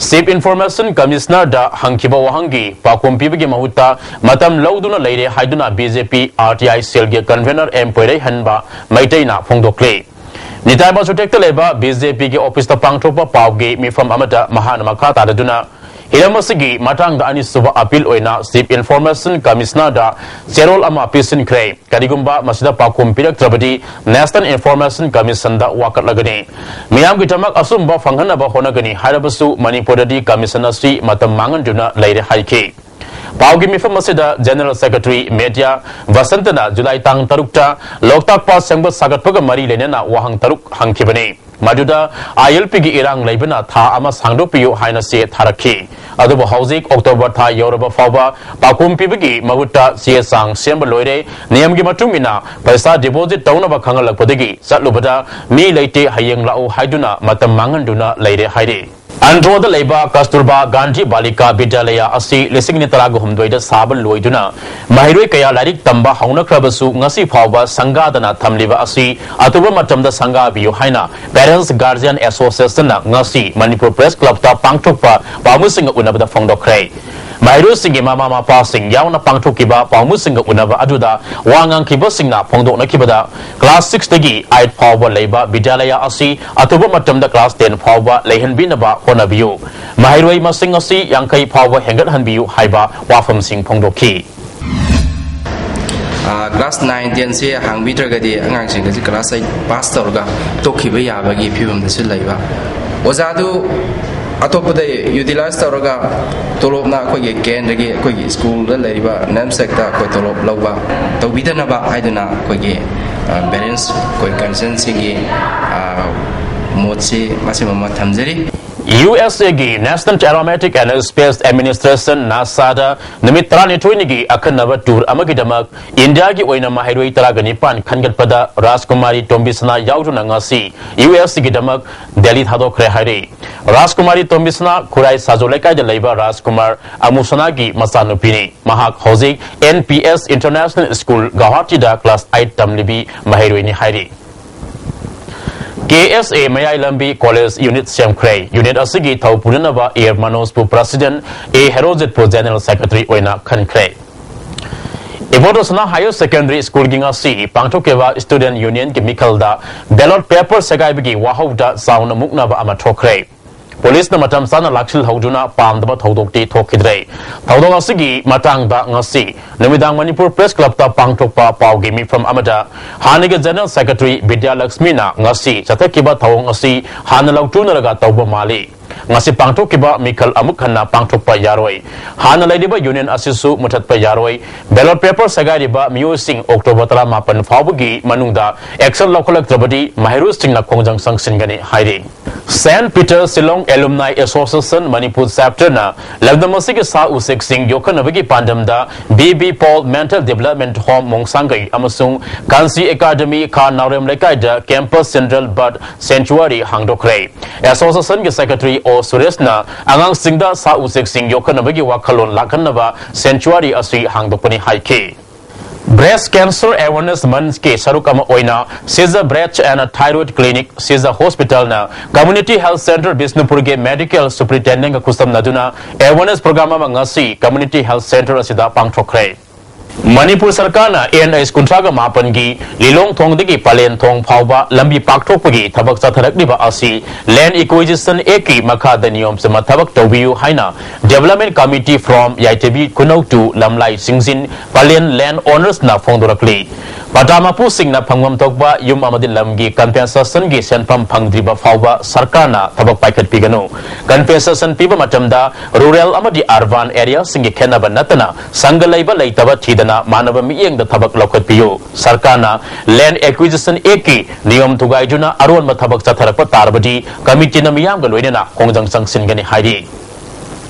Chief Information Commissionerꯗ ꯍꯪꯈꯤꯕ ꯋꯥꯍꯪꯒꯤ ꯄꯥꯎꯈꯨꯝ ꯄꯤꯕꯒꯤ ꯃꯍꯨꯠꯇ ꯃꯇꯝ ꯂꯧꯗꯨꯅ ꯂꯩꯔꯦ ꯍꯥꯏꯗꯨꯅ BJP RTI cellꯒꯤ convener ꯑꯦꯝ ꯄꯣꯏꯔꯩꯍꯟꯕ ꯃꯩꯇꯩꯅ ꯐꯣꯡꯗꯣꯛꯂꯤ꯫ ꯅꯤꯇꯥꯏ ꯕꯥꯁꯨꯇꯦꯛꯇ ꯂꯩꯕ BJPꯒꯤ officeꯇ ꯄꯥꯡꯊꯣꯛꯄ ꯄꯥꯎꯒꯤ ꯃꯤꯐꯝ ꯑꯃꯗ ꯃꯍꯥꯛꯅ ꯃꯈꯥ ꯇꯥꯔꯗꯨꯅ ꯍꯤꯔꯝ ꯑꯁꯤꯒꯤ ꯃꯇꯥꯡꯗ ꯑꯅꯤꯁꯨꯕ appeal ꯑꯣꯏꯅ Chief Information Commissionerꯗ ꯆꯦꯔꯣꯜ ꯑꯃ ꯄꯤꯁꯤꯟꯈ꯭ꯔꯦ꯫ ꯀꯔꯤꯒꯨꯝꯕ ꯃꯁꯤꯗ ꯄꯥꯎꯈꯨꯝ ꯄꯤꯔꯛꯇ꯭ꯔꯕꯗꯤ National Information Commissionꯗ ꯋꯥꯀꯠꯂꯒꯅꯤ꯫ ꯃꯤꯌꯥꯝꯒꯤꯗꯃꯛ ꯑꯆꯨꯝꯕ ꯐꯪꯍꯟꯅꯕ ꯍꯣꯠꯅꯒꯅꯤ ꯍꯥꯏꯔꯕꯁꯨ ꯃꯅꯤꯄꯨꯔꯗꯗꯤ commission ꯑꯁꯤ ꯃꯇꯝ ꯃꯥꯡꯍꯟꯗꯨꯅ ꯂꯩꯔꯦ ꯍꯥꯏꯈꯤ꯫ ꯄꯥꯎꯒꯤ ꯃꯤꯐꯝ ꯑꯁꯤꯗ General Secretary Media ꯚꯁꯟꯇꯅ ꯖꯨꯂꯥꯏ ꯇꯥꯡ ꯇꯔꯨꯛꯇ ꯂꯣꯛꯇꯥꯛ ꯄꯥꯠ ꯁꯦꯝꯒꯠ ꯁꯥꯒꯠꯄꯒ ꯃꯔꯤ ꯂꯩꯅꯅ ꯋꯥꯍꯪ ꯇꯔꯨꯛ ꯍꯪꯈꯤꯕꯅꯤ꯫ ꯃꯗꯨꯗ I L P ꯒꯤ ꯏꯔꯥꯡ ꯂꯩꯕꯅ ꯊꯥ ꯑꯃ ꯁꯥꯡꯗꯣꯛꯄꯤꯌꯨ ꯍꯥꯏꯅ ꯆꯦ ꯊꯥꯔꯛꯈꯤ꯫ ꯑꯗꯨꯕꯨ ꯍꯧꯖꯤꯛ ꯑꯣꯛꯇꯣꯕꯔ ꯊꯥ ꯌꯧꯔꯕ ꯐꯥꯎꯕ ꯄꯥꯎꯈꯨꯝ ꯄꯤꯕꯒꯤ ꯃꯍꯨꯠꯇ ꯆꯦ ꯆꯥꯡ ꯁꯦꯝꯕ ꯂꯣꯏꯔꯦ, ꯅꯤꯌꯝꯒꯤ ꯃꯇꯨꯡ ꯏꯟꯅ ꯄꯩꯁꯥ deposit ꯇꯧꯅꯕ ꯈꯪꯍꯜꯂꯛꯄꯗꯒꯤ ꯆꯠꯂꯨꯕꯗ ꯃꯤ ꯂꯩꯇꯦ, ꯍꯌꯦꯡ ꯂꯥꯛꯎ ꯍꯥꯏꯗꯨꯅ ꯃꯇꯝ ꯃꯥꯡꯍꯟꯗꯨꯅ ꯂꯩꯔꯦ ꯍꯥꯏꯔꯤ꯫ ꯑꯟꯗ꯭ꯔꯣꯗ ꯂꯩꯕ ꯀꯁꯇꯨꯔꯕꯥ ꯒꯥꯟꯙꯤ ꯕꯥꯂꯤꯀꯥ ꯕꯤꯗ꯭ꯌꯥꯂꯌꯥ ꯑꯁꯤ ꯂꯤꯁꯤꯡ ꯑꯅꯤ ꯇꯔꯥꯒ ꯍꯨꯝꯗꯣꯏꯗ ꯁꯥꯕ ꯂꯣꯏꯗꯨꯅ ꯃꯍꯩꯔꯣꯏ ꯀꯌꯥ ꯂꯥꯏꯔꯤꯛ ꯇꯝꯕ ꯍꯧꯅꯈ꯭ꯔꯕꯁꯨ ꯉꯁꯤ ꯐꯥꯎꯕ ꯁꯪꯒꯥꯗꯅ ꯊꯝꯂꯤꯕ ꯑꯁꯤ ꯑꯊꯨꯕ ꯃꯇꯝꯗ ꯁꯪꯒꯥꯕꯤꯌꯨ ꯍꯥꯏꯅ Parents Guardian Association ꯅ ꯉꯁꯤ ꯃꯅꯤꯄꯨꯔ Press Club ꯇ ꯄꯥꯡꯊꯣꯛꯄ ꯄꯥꯎꯃꯤꯁꯤꯡꯒ ꯎꯅꯕꯗ ꯐꯣꯡꯗꯣꯛꯈ꯭ꯔꯦ꯫ ꯃꯍꯩꯔꯣꯏꯁꯤꯡꯒꯤ ꯃꯃꯥ ꯃꯄꯥꯁꯤꯡ ꯌꯥꯎꯅ ꯄꯥꯡꯊꯣꯛꯈꯤꯕ ꯄꯥꯎꯃꯤꯁꯤꯡꯒ ꯎꯅꯕ ꯑꯗꯨꯗ ꯋꯥ ꯉꯥꯡꯈꯤꯕꯁꯤꯡꯅ ꯐꯣꯡꯗꯣꯛꯅꯈꯤꯕꯗ class six ꯇꯒꯤ eight ꯐꯥꯎꯕ ꯂꯩꯕ ꯕꯤꯗ꯭ꯌꯥꯂꯌꯥ ꯑꯁꯤ ꯑꯊꯨꯕ ꯃꯇꯝꯗ class ten ꯐꯥꯎꯕ ꯂꯩꯍꯟꯕꯤꯅꯕ ꯍꯣꯠꯅꯕꯤꯌꯨ꯫ ꯃꯍꯩꯔꯣꯏ ꯃꯁꯤꯡ ꯑꯁꯤ ꯌꯥꯡꯈꯩ ꯐꯥꯎꯕ ꯍꯦꯟꯒꯠꯍꯟꯕꯤꯌꯨ ꯍꯥꯏꯕ ꯋꯥꯐꯝꯁꯤꯡ ꯐꯣꯡꯗꯣꯛꯈꯤ꯫ ꯀ꯭ꯂꯥꯁ ꯅꯥꯏꯟ ꯇꯦꯟꯁꯦ ꯍꯥꯡꯕꯤꯗ꯭ꯔꯒꯗꯤ ꯑꯉꯥꯡꯁꯤꯡ ꯑꯁꯤ ꯀ꯭ꯂꯥꯁ ꯑꯩꯠ ꯄꯥꯁ ꯇꯧꯔꯒ ꯇꯣꯛꯈꯤꯕ ꯌꯥꯕꯒꯤ ꯐꯤꯕꯝꯗꯁꯨ ꯂꯩꯕ꯫ ꯑꯣꯖꯥꯗꯨ ꯑꯇꯣꯞꯄꯗ ꯌꯨꯇꯤꯂꯥꯏꯁ ꯇꯧꯔꯒ ꯇꯣꯂꯣꯞꯅ ꯑꯩꯈꯣꯏꯒꯤ ꯀꯦꯟꯗ꯭ꯔꯒꯤ ꯑꯩꯈꯣꯏꯒꯤ ꯁ꯭ꯀꯨꯜꯗ ꯂꯩꯔꯤꯕ ꯅꯦꯝꯁꯦꯛꯇ ꯑꯩꯈꯣꯏ ꯇꯣꯂꯣꯞ ꯂꯧꯕ ꯇꯧꯕꯤꯗꯅꯕ ꯍꯥꯏꯗꯨꯅ ꯑꯩꯈꯣꯏꯒꯤ ꯄꯦꯔꯦꯟꯁ ꯑꯩꯈꯣꯏ ꯒꯥꯔꯖꯤꯌꯟꯁꯤꯡꯒꯤ ꯃꯣꯠꯁꯤ ꯃꯁꯤꯃ ꯊꯝꯖꯔꯤ꯫ U S A ꯒꯤ National Aeronautic and Space Administration NASA ꯗ ꯅꯨꯃꯤꯠ ꯇꯔꯥꯅꯤꯊꯣꯏꯅꯤꯒꯤ ꯑꯈꯟꯅꯕ tour ꯑꯃꯒꯤꯗꯃꯛ ꯏꯟꯗꯤꯌꯥꯒꯤ ꯑꯣꯏꯅ ꯃꯍꯩꯔꯣꯏ ꯇꯔꯥꯒ ꯅꯤꯄꯥꯟ ꯈꯟꯒꯠꯄꯗ ꯔꯥꯖꯀꯨꯃꯥꯔꯤ ꯇꯣꯝꯕꯤꯁꯅꯥ ꯌꯥꯎꯗꯨꯅ ꯉꯁꯤ U S ꯒꯤꯗꯃꯛ ꯗꯦꯜꯂꯤ ꯊꯥꯗꯣꯛꯈ꯭ꯔꯦ ꯍꯥꯏꯔꯤ꯫ ꯔꯥꯖꯀꯨꯃꯥꯔꯤ ꯇꯣꯝꯕꯤꯁꯅꯥ ꯈꯨꯔꯥꯏ ꯁꯥꯖꯣ ꯂꯩꯀꯥꯏꯗ ꯂꯩꯕ ꯔꯥꯖꯀꯨꯃꯥꯔ ꯑꯃꯨꯁꯅꯥꯒꯤ ꯃꯆꯥꯅꯨꯄꯤꯅꯤ꯫ ꯃꯍꯥꯛ ꯍꯧꯖꯤꯛ N P S International School ꯒꯧꯍꯥꯇꯤꯗ class eight ꯇꯝꯂꯤꯕꯤ ꯃꯍꯩꯔꯣꯏꯅꯤ ꯍꯥꯏꯔꯤ꯫ K S A ꯃꯌꯥꯏ ꯂꯝꯕꯤ college unit ꯁꯦꯝꯈ꯭ꯔꯦ꯫ Unit ꯑꯁꯤꯒꯤ ꯊꯧ ꯄꯨꯅꯅꯕ A Manojꯄꯨ president, A ꯍꯦꯔꯣꯖꯤꯠꯄꯨ general secretary ꯑꯣꯏꯅ ꯈꯟꯈ꯭ꯔꯦ꯫ ꯏꯕꯣꯇꯣꯟ ꯁꯅꯥ Higher Secondary Schoolꯒꯤ ꯉꯁꯤ ꯄꯥꯡꯊꯣꯛꯈꯤꯕ student unionꯒꯤ ꯃꯤꯈꯜꯗ ballot paper ꯁꯦꯒꯥꯏꯕꯒꯤ ꯋꯥꯍꯧꯗ ꯆꯥꯎꯅ ꯃꯨꯛꯅꯕ ꯑꯃ ꯊꯣꯛꯈ꯭ꯔꯦ꯫ ꯄꯨꯂꯤꯁꯅ ꯃꯇꯝ ꯆꯥꯅ ꯂꯥꯛꯁꯤꯜꯍꯧꯗꯨꯅ ꯄꯥꯝꯗꯕ ꯊꯧꯗꯣꯛꯇꯤ ꯊꯣꯛꯈꯤꯗ꯭ꯔꯦ꯫ ꯊꯧꯗꯣꯛ ꯑꯁꯤꯒꯤ ꯃꯇꯥꯡꯗ ꯉꯁꯤ ꯅꯨꯃꯤꯗꯥꯡ ꯃꯅꯤꯄꯨꯔ Press Clubꯇ ꯄꯥꯡꯊꯣꯛꯄ ꯄꯥꯎꯒꯤ ꯃꯤꯐꯝ ꯑꯃꯗ ꯍꯥꯟꯅꯒꯤ general secretary ꯕꯤꯗ꯭ꯌꯥꯂꯛꯁꯃꯤꯅ ꯉꯁꯤ ꯆꯠꯊꯈꯤꯕ ꯊꯧꯑꯣꯡ ꯑꯁꯤ ꯍꯥꯟꯅ ꯂꯧꯊꯣꯛꯅꯔꯒ ꯇꯧꯕ ꯃꯥꯜꯂꯤ꯫ ꯉꯁꯤ ꯄꯥꯡꯊꯣꯛꯈꯤꯕ ꯃꯤꯈꯜ ꯑꯃꯨꯛ ꯍꯟꯅ ꯄꯥꯡꯊꯣꯛꯄ ꯌꯥꯔꯣꯏ꯫ ꯍꯥꯟꯅ ꯂꯩꯔꯤꯕ ꯌꯨꯅꯤꯌꯟ ꯑꯁꯤꯁꯨ ꯃꯨꯊꯠꯄ ꯌꯥꯔꯣꯏ꯫ ꯕꯦꯂꯣꯠ ꯄꯦꯄꯔ ꯁꯦꯒꯥꯏꯔꯤꯕ ꯃꯤꯑꯣꯏꯁꯤꯡ ꯑꯣꯛꯇꯣꯕꯔ ꯇꯔꯥꯃꯥꯄꯟ ꯐꯥꯎꯕꯒꯤ ꯃꯅꯨꯡꯗ ꯑꯦꯛꯁꯟ ꯂꯧꯈꯠꯂꯛꯇ꯭ꯔꯕꯗꯤ ꯃꯍꯩꯔꯣꯏꯁꯤꯡꯅ ꯈꯣꯡꯖꯪ ꯆꯪꯁꯤꯟꯒꯅꯤ ꯍꯥꯏꯔꯤ꯫ Saint Peter Shillong alumni association Manipur ꯆꯦꯞꯇꯔꯅ ꯂꯝꯗꯝ ꯑꯁꯤꯒꯤ ꯁꯥ ꯎꯆꯦꯛꯁꯤꯡ ꯌꯣꯛꯈꯠꯅꯕꯒꯤ ꯄꯥꯟꯗꯝꯗ B B Paul mental development home Mongsangei ꯑꯃꯁꯨꯡ ꯀꯥꯟꯆꯤ ꯑꯦꯀꯥꯗꯃꯤ ꯈꯥ ꯅꯥꯎꯔꯦꯝ ꯂꯩꯀꯥꯏꯗ ꯀꯦꯝꯄꯁ ꯁꯦꯟꯇ꯭ꯔꯦꯜ ꯕꯥꯔꯗ ꯁꯦꯡꯆꯨꯋꯥꯔꯤ ꯍꯥꯡꯗꯣꯛꯈ꯭ꯔꯦ꯫ ꯑꯦꯁꯣꯁꯤꯌꯦꯁꯟꯒꯤ ꯁꯦꯀ꯭ꯔꯦꯇꯔꯤ ꯑꯣ ꯁꯨꯔꯦꯁꯅ ꯑꯉꯥꯡꯁꯤꯡꯗ ꯁꯥ ꯎꯆꯦꯛꯁꯤꯡ ꯌꯣꯛꯈꯠꯅꯕꯒꯤ ꯋꯥꯈꯜꯂꯣꯟ ꯂꯥꯛꯍꯟꯅꯕ ꯁꯦꯡꯆꯨꯋꯥꯔꯤ ꯑꯁꯤ ꯍꯥꯡꯗꯣꯛꯄꯅꯤ ꯍꯥꯏꯈꯤ꯫ Breast Cancer Awareness Monthꯀꯤ ꯁꯔꯨꯛ ꯑꯃ ꯑꯣꯏꯅ Sija Breast and Thyroid Clinic, Sija Hospitalꯅ Community Health Centre ꯕꯤꯁꯅꯨꯄꯨꯔꯒꯤ ꯃꯦꯗꯤꯀꯦꯜ ꯁꯨꯄꯔꯤꯟꯇꯦꯟꯗꯦꯟꯒ ꯈꯨꯠꯁꯝꯅꯗꯨꯅ ꯑꯦꯋꯦꯔꯅꯦꯁ ꯄ꯭ꯔꯣꯒ꯭ꯔꯥꯝ ꯑꯃ ꯉꯁꯤ ꯀꯝꯃ꯭ꯌꯨꯅꯤꯇꯤ ꯍꯦꯜꯊ ꯁꯦꯟꯇꯔ ꯑꯁꯤꯗ ꯄꯥꯡꯊꯣꯛꯈ꯭ꯔꯦ꯫ ꯃꯅꯤꯄꯨꯔ ꯁꯔꯀꯥꯔꯅ ꯑꯦꯟ ꯑꯩꯆ ꯀꯨꯟꯊ꯭ꯔꯥꯒ ꯃꯥꯄꯟꯒꯤ ꯂꯤꯂꯣꯡ ꯊꯣꯡꯗꯒꯤ ꯄꯂꯦꯟ ꯊꯣꯡ ꯐꯥꯎꯕ ꯂꯝꯕꯤ ꯄꯥꯛꯊꯣꯛꯄꯒꯤ ꯊꯕꯛ ꯆꯠꯊꯔꯛꯂꯤꯕ ꯑꯁꯤ Land Acquisition Actꯀꯤ ꯃꯈꯥꯗ ꯅꯤꯌꯣꯝ ꯆꯨꯝꯅ ꯊꯕꯛ ꯇꯧꯕꯤꯌꯨ ꯍꯥꯏꯅ Development Committee from Yaitebi Khunou to Lamlai Chingjin ꯄꯂꯦꯟ ꯂꯦꯟ ꯑꯣꯅꯔꯁꯅ ꯐꯣꯡꯗꯣꯔꯛꯂꯤ꯫ ꯄꯇꯥ ꯃꯄꯨꯁꯤꯡꯅ ꯐꯪꯐꯝ ꯊꯣꯛꯄ ꯌꯨꯝ ꯑꯃꯗꯤ ꯂꯝꯒꯤ ꯀꯝꯄꯦꯟꯁꯦꯁꯟꯒꯤ ꯁꯦꯟꯐꯝ ꯐꯪꯗ꯭ꯔꯤꯕ ꯐꯥꯎꯕ ꯁꯔꯀꯥꯔꯅ ꯊꯕꯛ ꯄꯥꯏꯈꯠꯄꯤꯒꯅꯨ꯫ ꯀꯝꯄꯦꯟꯁꯦꯁꯟ ꯄꯤꯕ ꯃꯇꯝꯗ ꯔꯨꯔꯦꯜ ꯑꯃꯗꯤ ꯑꯔꯕꯥꯟ ꯑꯦꯔꯤꯌꯥꯁꯤꯡꯒꯤ ꯈꯦꯠꯅꯕ ꯅꯠꯇꯅ ꯁꯪꯒ ꯂꯩꯕ ꯂꯩꯇꯕ ꯊꯤꯗꯅ ꯃꯥꯟꯅꯕ ꯃꯤꯠꯌꯦꯡꯗ ꯊꯕꯛ ꯂꯧꯈꯠꯄꯤꯌꯨ꯫ ꯁꯔꯀꯥꯔꯅ Land Acquisition Actꯀꯤ ꯅꯤꯌꯣꯝ ꯊꯨꯒꯥꯏꯗꯨꯅ ꯑꯔꯣꯟꯕ ꯊꯕꯛ ꯆꯠꯊꯔꯛꯄ ꯇꯥꯔꯕꯗꯤ ꯀꯃꯤꯇꯤꯅ ꯃꯤꯌꯥꯝꯒ ꯂꯣꯏꯅꯅ ꯈꯣꯡꯖꯪ ꯆꯪꯁꯤꯟꯒꯅꯤ ꯍꯥꯏꯔꯤ꯫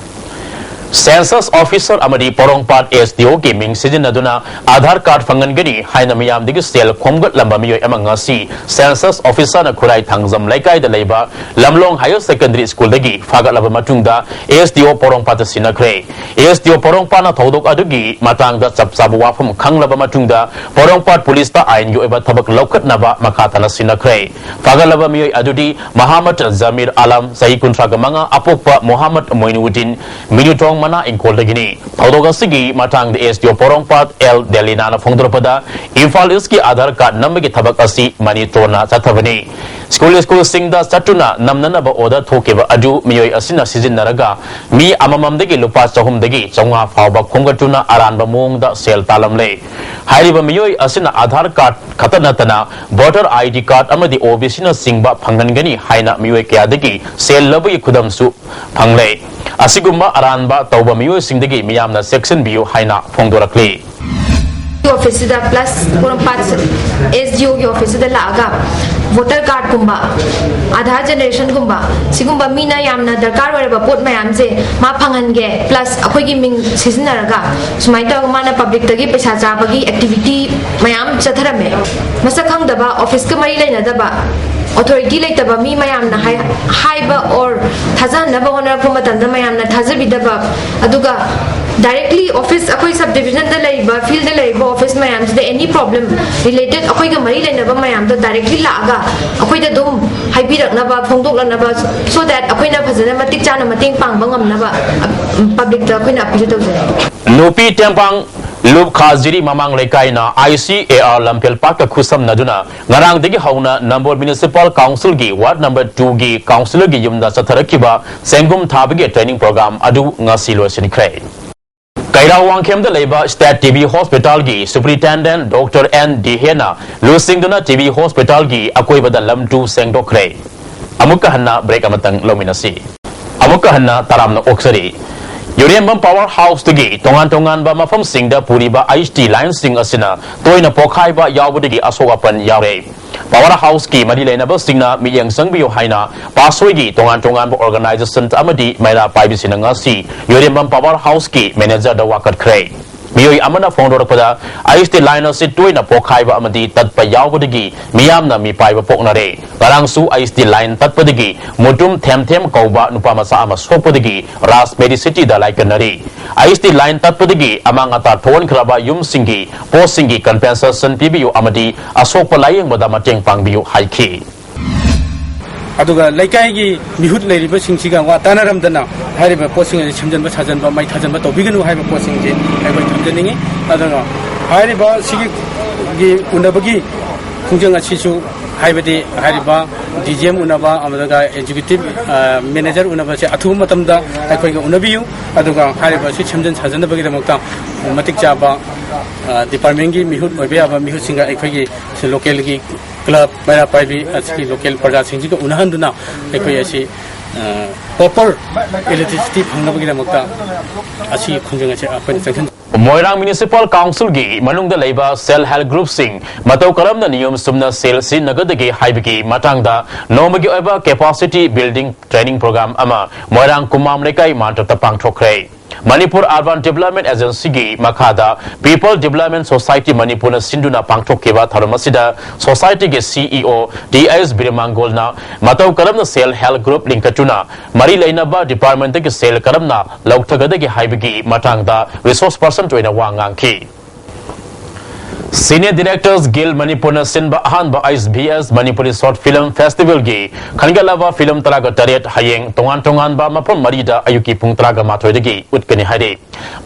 ꯁꯦꯟꯁꯁ ꯑꯣꯐꯤꯁꯔ ꯑꯃꯗꯤ ꯄꯣꯔꯣꯝꯄꯥꯠ ꯑꯦꯁ ꯗꯤ ꯑꯣꯒꯤ ꯃꯤꯡ ꯁꯤꯖꯤꯟꯅꯗꯨꯅ ꯑꯥꯙꯥꯔ ꯀꯥꯔꯗ ꯐꯪꯍꯟꯒꯅꯤ ꯍꯥꯏꯅ ꯃꯤꯌꯥꯝꯗꯒꯤ ꯁꯦꯜ ꯈꯣꯝꯒꯠꯂꯝꯕ ꯃꯤꯑꯣꯏ ꯑꯃ ꯉꯁꯤ ꯁꯦꯟꯁꯁ ꯑꯣꯐꯤꯁꯔꯅ ꯈꯨꯔꯥꯏ ꯊꯥꯡꯖꯝ ꯂꯩꯀꯥꯏꯗ ꯂꯩꯕ ꯂꯝꯂꯣꯡ ꯍꯥꯌꯔ ꯁꯦꯀꯦꯟꯗꯔꯤ ꯁ꯭ꯀꯨꯜꯗꯒꯤ ꯐꯥꯒꯠꯂꯕ ꯃꯇꯨꯡꯗ ꯑꯦꯁ ꯗꯤ ꯑꯣ ꯄꯣꯔꯣꯝꯄꯥꯠꯇ ꯁꯤꯟꯅꯈ꯭ꯔꯦ꯫ ꯑꯦꯁ ꯗꯤ ꯑꯣ ꯄꯣꯔꯣꯝꯄꯥꯠꯅ ꯊꯧꯗꯣꯛ ꯑꯗꯨꯒꯤ ꯃꯇꯥꯡꯗ ꯆꯞ ꯆꯥꯕ ꯋꯥꯐꯝ ꯈꯪꯂꯕ ꯃꯇꯨꯡꯗ ꯄꯣꯔꯣꯝꯄꯥꯠ ꯄꯨꯂꯤꯁꯇ ꯑꯥꯏꯟꯒꯤ ꯑꯣꯏꯕ ꯊꯕꯛ ꯂꯧꯈꯠꯅꯕ ꯃꯈꯥ ꯇꯥꯅ ꯁꯤꯟꯅꯈ꯭ꯔꯦ꯫ ꯐꯥꯒꯠꯂꯕ ꯃꯤꯑꯣꯏ ꯑꯗꯨꯗꯤ ꯃꯍꯥꯃꯠ ꯖꯃꯤꯔ ꯑꯂꯝ, ꯆꯍꯤ ꯀꯨꯟꯊ꯭ꯔꯥꯒ ꯃꯉꯥ, ꯑꯄꯣꯛꯄ ꯃꯣꯍꯥꯃꯠ ꯃꯣꯏꯅꯨꯗꯤꯟ, ꯃꯤꯅꯨꯇꯣꯡ ꯃꯅꯥ ꯏꯪꯈꯣꯜꯗꯒꯤꯅꯤ꯫ ꯊꯧꯗꯣꯛ ꯑꯁꯤꯒꯤ ꯃꯇꯥꯡꯗ ꯑꯦꯁ ꯗꯤ ꯑꯣ ꯄꯣꯔꯣꯝꯄꯥꯠ ꯑꯦꯜ ꯗꯦꯂꯤꯅꯥꯅ ꯐꯣꯡꯗꯣꯔꯛꯄꯗ, ꯏꯝꯐꯥꯜ ꯏꯁꯀꯤ ꯑꯥꯙꯥꯔ ꯀꯥꯔꯗ ꯅꯝꯕꯒꯤ ꯊꯕꯛ ꯑꯁꯤ ꯃꯅꯤꯇꯣꯟꯅ ꯆꯠꯊꯕꯅꯤ꯫ ꯁ꯭ꯀꯨꯜ ꯁ꯭ꯀꯨꯜꯁꯤꯡꯗ ꯆꯠꯇꯨꯅ ꯅꯝꯅꯅꯕ ꯑꯣꯔꯗꯔ ꯊꯣꯛꯈꯤꯕ ꯑꯗꯨ ꯃꯤꯑꯣꯏ ꯑꯁꯤꯅ ꯁꯤꯖꯤꯟꯅꯔꯒ ꯃꯤ ꯑꯃꯃꯝꯗꯒꯤ ꯂꯨꯄꯥ ꯆꯍꯨꯝꯗꯒꯤ ꯆꯥꯝꯃꯉꯥ ꯐꯥꯎꯕ ꯈꯣꯝꯒꯠꯇꯨꯅ ꯑꯔꯥꯟꯕ ꯃꯑꯣꯡꯗ ꯁꯦꯜ ꯇꯥꯜꯂꯝꯂꯦ꯫ ꯍꯥꯏꯔꯤꯕ ꯃꯤꯑꯣꯏ ꯑꯁꯤꯅ ꯑꯥꯙꯥꯔ ꯀꯥꯔꯗ ꯈꯛꯇ ꯅꯠꯇꯅ ꯚꯣꯇꯔ ꯑꯥꯏ ꯗꯤ ꯀꯥꯔꯗ ꯑꯃꯗꯤ ꯑꯣ ꯕꯤ ꯁꯤꯅꯆꯤꯡꯕ ꯐꯪꯍꯟꯒꯅꯤ ꯍꯥꯏꯅ ꯃꯤꯑꯣꯏ ꯀꯌꯥꯗꯒꯤ ꯁꯦꯜ ꯂꯧꯕꯒꯤ ꯈꯨꯗꯝꯁꯨ ꯐꯪꯂꯦ꯫ ꯑꯁꯤꯒꯨꯝꯕ ꯑꯔꯥꯟꯕ ꯇꯧꯕ ꯃꯤꯑꯣꯏꯁꯤꯡꯗꯒꯤ ꯃꯤꯌꯥꯝꯅ ꯆꯦꯛꯁꯤꯟꯕꯤꯌꯨ ꯍꯥꯏꯅ ꯐꯣꯡꯗꯣꯔꯛꯂꯤ꯫ ꯑꯣꯐꯤꯁꯁꯤꯗ ꯄ꯭ꯂꯁ ꯄꯣꯔꯣꯝꯄꯥꯠ ꯑꯦꯁ ꯗꯤ ꯑꯣꯒꯤ ꯑꯣꯐꯤꯁꯁꯤꯗ ꯂꯥꯛꯑꯒ ꯚꯣꯇꯔ ꯀꯥꯔꯗꯀꯨꯝꯕ, ꯑꯥꯙꯥꯔ ꯖꯦꯅꯦꯔꯦꯁꯟꯒꯨꯝꯕ, ꯁꯤꯒꯨꯝꯕ ꯃꯤꯅ ꯌꯥꯝꯅ ꯗꯔꯀꯥꯔ ꯑꯣꯏꯔꯕ ꯄꯣꯠ ꯃꯌꯥꯝꯁꯦ ꯃꯥ ꯐꯪꯍꯟꯒꯦ, ꯄ꯭ꯂꯁ ꯑꯩꯈꯣꯏꯒꯤ ꯃꯤꯡ ꯁꯤꯖꯤꯟꯅꯔꯒ ꯁꯨꯃꯥꯏꯅ ꯇꯧꯔꯒ ꯃꯥꯅ ꯄꯕ꯭ꯂꯤꯛꯇꯒꯤ ꯄꯩꯁꯥ ꯆꯥꯕꯒꯤ ꯑꯦꯛꯇꯤꯚꯤꯇꯤ ꯃꯌꯥꯝ ꯆꯠꯊꯔꯝꯃꯦ꯫ ꯃꯁꯛ ꯈꯪꯗꯕ, ꯑꯣꯐꯤꯁꯀ ꯃꯔꯤ ꯂꯩꯅꯗꯕ, ꯑꯣꯊꯣꯔꯤꯇꯤ ꯂꯩꯇꯕ ꯃꯤ ꯃꯌꯥꯝꯅ ꯍꯥꯏ-, ꯍꯥꯏꯕ ꯑꯣꯔ ꯊꯥꯖꯍꯟꯅꯕ ꯍꯣꯠꯅꯔꯛꯄ ꯃꯇꯝꯗ ꯃꯌꯥꯝꯅ ꯊꯥꯖꯕꯤꯗꯕ, ꯑꯗꯨꯒ ꯗꯥꯏꯔꯦꯛꯂꯤ ꯑꯣꯐꯤꯁ, ꯑꯩꯈꯣꯏ ꯁꯕ ꯗꯤꯕꯤꯖꯟꯗ ꯂꯩꯔꯤꯕ, ꯐꯤꯜꯗ ꯂꯩꯔꯤꯕ ꯑꯣꯐꯤꯁ ꯃꯌꯥꯝꯁꯤꯗ ꯑꯦꯅꯤ ꯄ꯭ꯔꯣꯕ꯭ꯂꯦꯝ ꯔꯤꯂꯦꯇꯦꯗ ꯑꯩꯈꯣꯏꯒ ꯃꯔꯤ ꯂꯩꯅꯕ ꯃꯌꯥꯝꯗꯣ ꯗꯥꯏꯔꯦꯛꯂꯤ ꯂꯥꯛꯑꯒ ꯑꯩꯈꯣꯏꯗ ꯑꯗꯨꯝ ꯍꯥꯏꯕꯤꯔꯛꯅꯕ, ꯐꯣꯡꯗꯣꯛꯂꯛꯅꯕ, so that ꯑꯩꯈꯣꯏꯅ ꯐꯖꯅ ꯃꯇꯤꯛ ꯆꯥꯅ ꯃꯇꯦꯡ ꯄꯥꯡꯕ ꯉꯝꯅꯕ ꯄꯕ꯭ꯂꯤꯛꯇ ꯑꯩꯈꯣꯏꯅ ꯑꯄꯤꯜ ꯇꯧꯖꯔꯤ꯫ ꯅꯨꯄꯤ ꯇꯦꯡꯕꯥꯡ ꯂꯨꯞ ꯈꯥꯖꯤꯔꯤ ꯃꯃꯥꯡ ꯂꯩꯀꯥꯏꯅ ꯑꯥꯏ ꯁꯤ ꯑꯦ ꯑꯥꯔ ꯂꯝꯐꯦꯜ ꯄꯥꯠꯀ ꯈꯨꯠꯁꯝꯅꯗꯨꯅ ꯉꯔꯥꯡꯗꯒꯤ ꯍꯧꯅ ꯅꯝꯕꯣꯜ ꯃ꯭ꯌꯨꯅꯤꯁꯤꯄꯥꯜ ꯀꯥꯎꯟꯁꯤꯜꯒꯤ ꯋꯥꯔꯗ ꯅꯝꯕꯔ ꯇꯨꯒꯤ ꯀꯥꯎꯟꯁꯤꯂꯔꯒꯤ ꯌꯨꯝꯗ ꯆꯠꯊꯔꯛꯈꯤꯕ ꯆꯦꯡꯒꯨꯝ ꯊꯥꯕꯒꯤ ꯇ꯭ꯔꯦꯅꯤꯡ ꯄ꯭ꯔꯣꯒ꯭ꯔꯥꯝ ꯑꯗꯨ ꯉꯁꯤ ꯂꯣꯏꯁꯤꯟꯈ꯭ꯔꯦ꯫ ꯀꯩꯔꯥꯎ ꯋꯥꯡꯈꯦꯝꯗ ꯂꯩꯕ ꯁ꯭ꯇꯦꯠ ꯇꯤ ꯕꯤ ꯍꯣꯁꯄꯤꯇꯥꯜꯒꯤ ꯁꯨꯄ꯭ꯔꯤꯟꯇꯦꯟꯗꯦꯟꯠ ꯗꯣꯛꯇꯔ ꯑꯦꯟ ꯗꯤꯍꯦꯅ ꯂꯨꯆꯤꯡꯗꯨꯅ ꯇꯤ ꯕꯤ ꯍꯣꯁꯄꯤꯇꯥꯜꯒꯤ ꯑꯀꯣꯏꯕꯗ ꯂꯝ ꯇꯨ ꯁꯦꯡꯗꯣꯛꯈ꯭ꯔꯦ꯫ ꯑꯃꯨꯛꯀ ꯍꯟꯅ ꯕ꯭ꯔꯦꯛ ꯑꯃꯇꯪ ꯂꯧꯃꯤꯟꯅꯁꯤ꯫ ꯑꯃꯨꯛꯀ ꯍꯟꯅ ꯇꯔꯥꯝꯅ ꯑꯣꯛꯆꯔꯤ꯫ ꯌꯨꯔꯦꯝꯕꯝ ꯄꯥꯋꯔ ꯍꯥꯎꯁꯇꯒꯤ ꯇꯣꯉꯥꯟ ꯇꯣꯉꯥꯟꯕ ꯃꯐꯝꯁꯤꯡꯗ ꯄꯨꯔꯤꯕ ꯑꯩꯆ ꯇꯤ ꯂꯥꯏꯟꯁꯤꯡ ꯑꯁꯤꯅ ꯇꯣꯏꯅ ꯄꯣꯈꯥꯏꯕ ꯌꯥꯎꯕꯗꯒꯤ ꯑꯁꯣꯛ ꯑꯄꯟ ꯌꯥꯎꯔꯦ꯫ ꯄꯥꯋꯔ ꯍꯥꯎꯁꯀꯤ ꯃꯔꯤ ꯂꯩꯅꯕꯁꯤꯡꯅ ꯃꯤꯠꯌꯦꯡ ꯆꯪꯕꯤꯌꯨ ꯍꯥꯏꯅ ꯄꯥꯁꯣꯏꯒꯤ ꯇꯣꯉꯥꯟ ꯇꯣꯉꯥꯟꯕ ꯑꯣꯔꯒꯅꯥꯏꯖꯦꯁꯟ ꯑꯃꯗꯤ ꯃꯩꯔꯥ ꯄꯥꯏꯕꯤꯁꯤꯡꯅ ꯉꯁꯤ ꯌꯨꯔꯦꯝꯕꯝ ꯄꯥꯋꯔ ꯍꯥꯎꯁꯀꯤ ꯃꯦꯅꯦꯖꯔꯗ ꯋꯥꯀꯠꯈ꯭ꯔꯦ꯫ ꯃꯤꯑꯣꯏ ꯑꯃꯅ ꯐꯣꯡꯗꯣꯔꯛꯄꯗ, ꯑꯩꯆ ꯇꯤ ꯂꯥꯏꯟ ꯑꯁꯤ ꯇꯣꯏꯅ ꯄꯣꯈꯥꯏꯕ ꯑꯃꯗꯤ ꯇꯠꯄ ꯌꯥꯎꯕꯗꯒꯤ ꯃꯤꯌꯥꯝꯅ ꯃꯤꯄꯥꯏꯕ ꯄꯣꯛꯅꯔꯦ꯫ ꯉꯔꯥꯡꯁꯨ ꯑꯩꯆ ꯇꯤ ꯂꯥꯏꯟ ꯇꯠꯄꯗꯒꯤ ꯃꯨꯇꯨꯝ ꯊꯦꯝ ꯊꯦꯝ ꯀꯧꯕ ꯅꯨꯄꯥ ꯃꯆꯥ ꯑꯃ ꯁꯣꯛꯄꯗꯒꯤ ꯔꯥꯖ ꯃꯦꯗꯤꯁꯤꯇꯤꯗ ꯂꯥꯏꯀꯠꯅꯔꯤ꯫ ꯑꯩꯆ ꯇꯤ ꯂꯥꯏꯟ ꯇꯠꯄꯗꯒꯤ ꯑꯃꯥꯡ ꯑꯇꯥ ꯊꯣꯛꯍꯟꯈ꯭ꯔꯕ ꯌꯨꯝꯁꯤꯡꯒꯤ ꯄꯣꯠꯁꯤꯡꯒꯤ ꯀꯝꯄꯦꯟꯁꯦꯁꯟ ꯄꯤꯕꯤꯌꯨ ꯑꯃꯗꯤ ꯑꯁꯣꯛꯄ ꯂꯥꯌꯦꯡꯕꯗ ꯃꯇꯦꯡ ꯄꯥꯡꯕꯤꯌꯨ ꯍꯥꯏꯈꯤ꯫ ꯑꯗꯨꯒ ꯂꯩꯀꯥꯏꯒꯤ ꯃꯤꯍꯨꯠ ꯂꯩꯔꯤꯕꯁꯤꯡꯁꯤꯒ ꯋꯥ ꯇꯥꯅꯔꯝꯗꯅ ꯍꯥꯏꯔꯤꯕ ꯄꯣꯠꯁꯤꯡ ꯑꯁꯤ ꯁꯦꯝꯖꯤꯟꯕ ꯁꯥꯖꯤꯟꯕ, ꯃꯩ ꯊꯥꯖꯤꯟꯕ ꯇꯧꯕꯤꯒꯅꯨ ꯍꯥꯏꯕ ꯄꯣꯠꯁꯤꯡꯁꯤ ꯑꯩꯈꯣꯏ ꯊꯝꯖꯅꯤꯡꯏ꯫ ꯑꯗꯨꯒ ꯍꯥꯏꯔꯤꯕ ꯁꯤꯒꯤ ꯎꯅꯕꯒꯤ ꯈꯣꯡꯖꯪ ꯑꯁꯤꯁꯨ, ꯍꯥꯏꯕꯗꯤ ꯍꯥꯏꯔꯤꯕ ꯗꯤ ꯖꯤ ꯑꯦꯝ ꯎꯅꯕ ꯑꯃꯗꯒ ꯑꯦꯛꯖꯤꯀ꯭ꯌꯨꯇꯤꯚ, ꯑ, ꯃꯦꯅꯦꯖꯔ ꯎꯅꯕꯁꯦ ꯑꯊꯨꯕ ꯃꯇꯝꯗ ꯑꯩꯈꯣꯏꯒ ꯎꯅꯕꯤꯌꯨ꯫ ꯑꯗꯨꯒ ꯍꯥꯏꯔꯤꯕ ꯑꯁꯤ ꯁꯦꯝꯖꯤꯟ ꯁꯥꯖꯤꯟꯅꯕꯒꯤꯗꯃꯛꯇ ꯃꯇꯤꯛ ꯆꯥꯕ, ꯑ, ꯗꯤꯄꯥꯔꯠꯃꯦꯟꯒꯤ ꯃꯤꯍꯨꯠ ꯑꯣꯏꯕ ꯌꯥꯕ ꯃꯤꯍꯨꯠꯁꯤꯡꯒ ꯑꯩꯈꯣꯏꯒꯤ ꯂꯣꯀꯦꯜꯒꯤ ꯀ꯭ꯂꯕ, ꯃꯩꯔꯥ ꯄꯥꯏꯕꯤ ꯑꯁꯤꯒꯤ ꯂꯣꯀꯦꯜ ꯄ꯭ꯔꯖꯥꯁꯤꯡꯁꯤꯒ ꯎꯅꯍꯟꯗꯨꯅ ꯑꯩꯈꯣꯏ ꯑꯁꯤ, ꯑ, ꯄ꯭ꯔꯣꯄꯔ ꯏꯂꯦꯛꯇ꯭ꯔꯤꯁꯤꯇꯤ ꯐꯪꯅꯕꯒꯤꯗꯃꯛꯇ ꯑꯁꯤꯒꯤ ꯈꯣꯡꯖꯪ ꯑꯁꯤ ꯑꯩꯈꯣꯏꯅ ꯆꯪꯁꯤꯟ Moirang Municipal Council ꯒꯤ ꯃꯅꯨꯡꯗ ꯂꯩꯕ self help group ꯁꯤꯡ ꯃꯇꯧ ꯀꯔꯝꯅ ꯅꯤꯌꯣꯝ ꯆꯨꯝꯅ ꯁꯦꯜ ꯁꯤꯖꯤꯟꯅꯒꯗꯒꯦ ꯍꯥꯏꯕꯒꯤ ꯃꯇꯥꯡꯗ ꯅꯣꯡꯃꯒꯤ ꯑꯣꯏꯕ capacity building training program ꯑꯃ ꯃꯣꯏꯔꯥꯡ ꯀꯨꯃꯥꯝ ꯂꯩꯀꯥꯏ ꯃꯥꯟꯇꯞꯇ ꯄꯥꯡꯊꯣꯛꯈ꯭ꯔꯦ꯫ ꯃꯅꯤꯄꯨꯔ Urban Development Agency ꯒꯤ ꯃꯈꯥꯗ People Development Society ꯃꯅꯤꯄꯨꯔꯅ ꯁꯤꯟꯗꯨꯅ ꯄꯥꯡꯊꯣꯛꯈꯤꯕ ꯊꯧꯔꯝ ꯑꯁꯤꯗ society ꯒꯤ C E O ꯇꯤ ꯑꯥꯏ ꯑꯦꯁ ꯕꯤꯔꯃꯥꯡꯒꯣꯜꯅ ꯃꯇꯧ ꯀꯔꯝꯅ self help group ꯂꯤꯡꯈꯠꯇꯨꯅ ꯃꯔꯤ ꯂꯩꯅꯕ department ꯇꯒꯤ ꯁꯦꯜ ꯀꯔꯝꯅ ꯂꯧꯊꯒꯗꯒꯦ ꯍꯥꯏꯕꯒꯤ ꯃꯇꯥꯡꯗ resource person ꯑꯣꯏꯅ ꯋꯥ ꯉꯥꯡꯈꯤ꯫ Cine Directors Guild ꯃꯅꯤꯄꯨꯔꯅ ꯁꯤꯟꯕ ꯑꯍꯥꯟꯕ ꯑꯥꯏ ꯑꯦꯁ ꯕꯤ ꯑꯦꯁ ꯃꯅꯤꯄꯨꯔꯤ short film festival ꯒꯤ ꯈꯟꯒꯠꯂꯕ film ꯇꯔꯥꯒ ꯇꯔꯦꯠ ꯍꯌꯦꯡ ꯇꯣꯉꯥꯟ ꯇꯣꯉꯥꯟꯕ ꯃꯐꯝ ꯃꯔꯤꯗ ꯑꯌꯨꯛꯀꯤ ꯄꯨꯡ ꯇꯔꯥꯒ ꯃꯥꯊꯣꯏꯗꯒꯤ ꯎꯠꯀꯅꯤ ꯍꯥꯏꯔꯤ꯫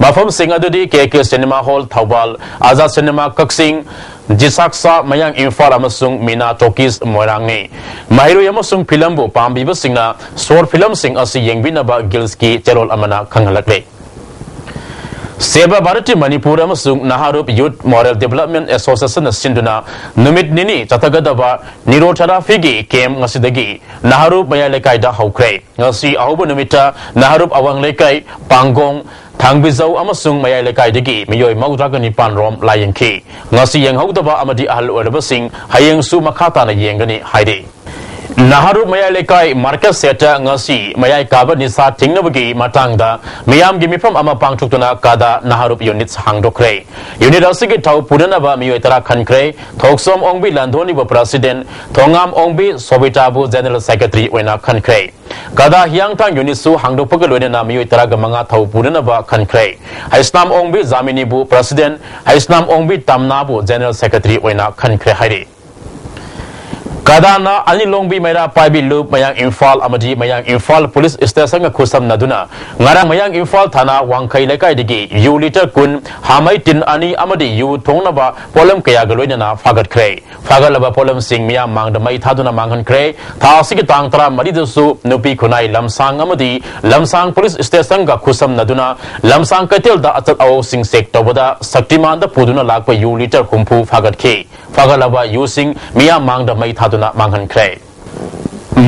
ꯃꯐꯝꯁꯤꯡ ꯑꯗꯨꯗꯤ ꯀꯦ ꯀꯦ Cinema Hall ꯊꯧꯕꯥꯜ, ꯑꯖꯥ Cinema ꯀꯛꯆꯤꯡ, ꯖꯤꯁꯥꯛꯁꯥ ꯃꯌꯥꯡ ꯏꯝꯐꯥꯜ ꯑꯃꯁꯨꯡ ꯃꯤꯅꯥ Talkies ꯃꯣꯏꯔꯥꯡꯅꯤ꯫ ꯃꯍꯩꯔꯣꯏ ꯑꯃꯁꯨꯡ film ꯕꯨ ꯄꯥꯝꯕꯤꯕꯁꯤꯡꯅ short film ꯁꯤꯡ ꯑꯁꯤ ꯌꯦꯡꯕꯤꯅꯕ Guilds ꯀꯤ ꯆꯦꯔꯣꯜ ꯑꯃꯅ ꯈꯪꯍꯜꯂꯛꯂꯤ꯫ Seva Bharati Manipur ꯑꯃꯁꯨꯡ Naharop Youth Moral Development Association ꯅ ꯁꯤꯟꯗꯨꯅ ꯅꯨꯃꯤꯠ ꯅꯤꯅꯤ ꯆꯠꯊꯒꯗꯕ Neurotherapy ꯒꯤ camp ꯉꯁꯤꯗꯒꯤ ꯅꯍꯥꯔꯨꯞ ꯃꯌꯥꯏ ꯂꯩꯀꯥꯏꯗ ꯍꯧꯈ꯭ꯔꯦ꯫ ꯉꯁꯤ ꯑꯍꯧꯕ ꯅꯨꯃꯤꯠꯇ ꯅꯍꯥꯔꯨꯞ ꯑꯋꯥꯡ ꯂꯩꯀꯥꯏ, ꯄꯥꯡꯒꯣꯡ, ꯊꯥꯡꯕꯤꯖꯧ ꯑꯃꯁꯨꯡ ꯃꯌꯥꯏ ꯂꯩꯀꯥꯏꯗꯒꯤ ꯃꯤꯑꯣꯏ ꯃꯧꯗ꯭ꯔꯥꯒ ꯅꯤꯄꯥꯟ ꯔꯣꯝ ꯂꯥꯌꯦꯡꯈꯤ꯫ ꯉꯁꯤ ꯌꯦꯡꯍꯧꯗꯕ ꯑꯃꯗꯤ ꯑꯍꯜ ꯑꯣꯏꯔꯕꯁꯤꯡ ꯍꯌꯦꯡꯁꯨ ꯃꯈꯥ ꯇꯥꯅ ꯌꯦꯡꯒꯅꯤ ꯍꯥꯏꯔꯤ꯫ ꯅꯍꯥꯔꯨꯞ ꯃꯌꯥꯏ ꯂꯩꯀꯥꯏ market shed ꯇ ꯉꯁꯤ ꯃꯌꯥꯏ ꯀꯥꯕ ꯅꯤꯁꯥ ꯊꯤꯡꯅꯕꯒꯤ ꯃꯇꯥꯡꯗ ꯃꯤꯌꯥꯝꯒꯤ ꯃꯤꯐꯝ ꯑꯃ ꯄꯥꯡꯊꯣꯛꯇꯨꯅ ꯀꯥꯗꯥ ꯅꯍꯥꯔꯨꯞ units ꯍꯥꯡꯗꯣꯛꯈ꯭ꯔꯦ꯫ Unit ꯑꯁꯤꯒꯤ ꯊꯧ ꯄꯨꯅꯅꯕ ꯃꯤꯑꯣꯏ ꯇꯔꯥ ꯈꯟꯈ꯭ꯔꯦ꯫ ꯊꯣꯛꯆꯣꯝ ꯑꯣꯡꯕꯤ ꯂꯥꯟꯗꯣꯅꯤꯕꯨ president, ꯊꯣꯉꯥꯝ ꯑꯣꯡꯕꯤ ꯁꯣꯕꯤꯇꯥꯕꯨ general secretary ꯑꯣꯏꯅ ꯈꯟꯈ꯭ꯔꯦ꯫ ꯀꯥꯗꯥ ꯍꯤꯌꯥꯡꯊꯥꯡ unit ꯁꯨ ꯍꯥꯡꯗꯣꯛꯄꯒ ꯂꯣꯏꯅꯅ ꯃꯤꯑꯣꯏ ꯇꯔꯥꯒ ꯃꯉꯥ ꯊꯧ ꯄꯨꯅꯅꯕ ꯈꯟꯈ꯭ꯔꯦ꯫ ꯍꯩꯁꯅꯥꯝ ꯑꯣꯡꯕꯤ ꯖꯥꯃꯤꯅꯤꯕꯨ president, ꯍꯩꯁꯅꯥꯝ ꯑꯣꯡꯕꯤ ꯇꯝꯅꯥꯕꯨ general secretary ꯑꯣꯏꯅ ꯈꯟꯈ꯭ꯔꯦ ꯍꯥꯏꯔꯤ꯫ ꯀꯗꯥꯅ ꯑꯅꯤꯂꯣꯡꯕꯤ ꯃꯩꯔꯥ ꯄꯥꯏꯕꯤ ꯂꯨꯞ ꯃꯌꯥꯡ ꯏꯝꯐꯥꯜ ꯑꯃꯗꯤ ꯃꯌꯥꯡ ꯏꯝꯐꯥꯜ ꯄꯨꯂꯤꯁ ꯁ꯭ꯇꯦꯁꯟꯒ ꯈꯨꯠꯁꯝꯅꯗꯨꯅ ꯉꯔꯥꯡ ꯃꯌꯥꯡ ꯏꯝꯐꯥꯜ ꯊꯥꯅꯥ ꯋꯥꯡꯈꯩ ꯂꯩꯀꯥꯏꯗꯒꯤ ꯌꯨ ꯂꯤꯇꯔ ꯀꯨꯟ, ꯍꯥꯃꯩ ꯇꯤꯟ ꯑꯅꯤ ꯑꯃꯗꯤ ꯌꯨ ꯊꯣꯡꯅꯕ ꯄꯣꯠꯂꯝ ꯀꯌꯥꯒ ꯂꯣꯏꯅꯅ ꯐꯥꯒꯠꯈ꯭ꯔꯦ꯫ ꯐꯥꯒꯠꯂꯕ ꯄꯣꯠꯂꯝꯁꯤꯡ ꯃꯤꯌꯥꯝ ꯃꯥꯡꯗ ꯃꯩ ꯊꯥꯗꯨꯅ ꯃꯥꯡꯍꯟꯈ꯭ꯔꯦ꯫ ꯊꯥ ꯑꯁꯤꯒꯤ ꯇꯥꯡ ꯇꯔꯥꯃꯔꯤꯗꯁꯨ ꯅꯨꯄꯤ ꯈꯨꯟꯅꯥꯏ ꯂꯝꯁꯥꯡ ꯑꯃꯗꯤ ꯂꯝꯁꯥꯡ ꯄꯨꯂꯤꯁ ꯁ꯭ꯇꯦꯁꯟꯒ ꯈꯨꯠꯁꯝꯅꯗꯨꯅ ꯂꯝꯁꯥꯡ ꯀꯩꯊꯦꯜꯗ ꯑꯆꯠ ꯑꯋꯣꯛꯁꯤꯡ ꯆꯦꯛ ꯇꯧꯕꯗ ꯁꯛꯇꯤꯃꯥꯟꯗ ꯄꯨꯗꯨꯅ ꯂꯥꯛꯄ ꯌꯨ ꯂꯤꯇꯔ ꯍꯨꯝꯐꯨ ꯐꯥꯒꯠꯈꯤ꯫ ꯐꯥꯒꯠꯂꯕ ꯌꯨꯁꯤꯡ ꯃꯤꯌꯥꯝ ꯃꯥꯡꯗ ꯃꯩ ꯊꯥꯗꯨꯅ ꯃꯥꯡꯍꯟꯈ꯭ꯔꯦ꯫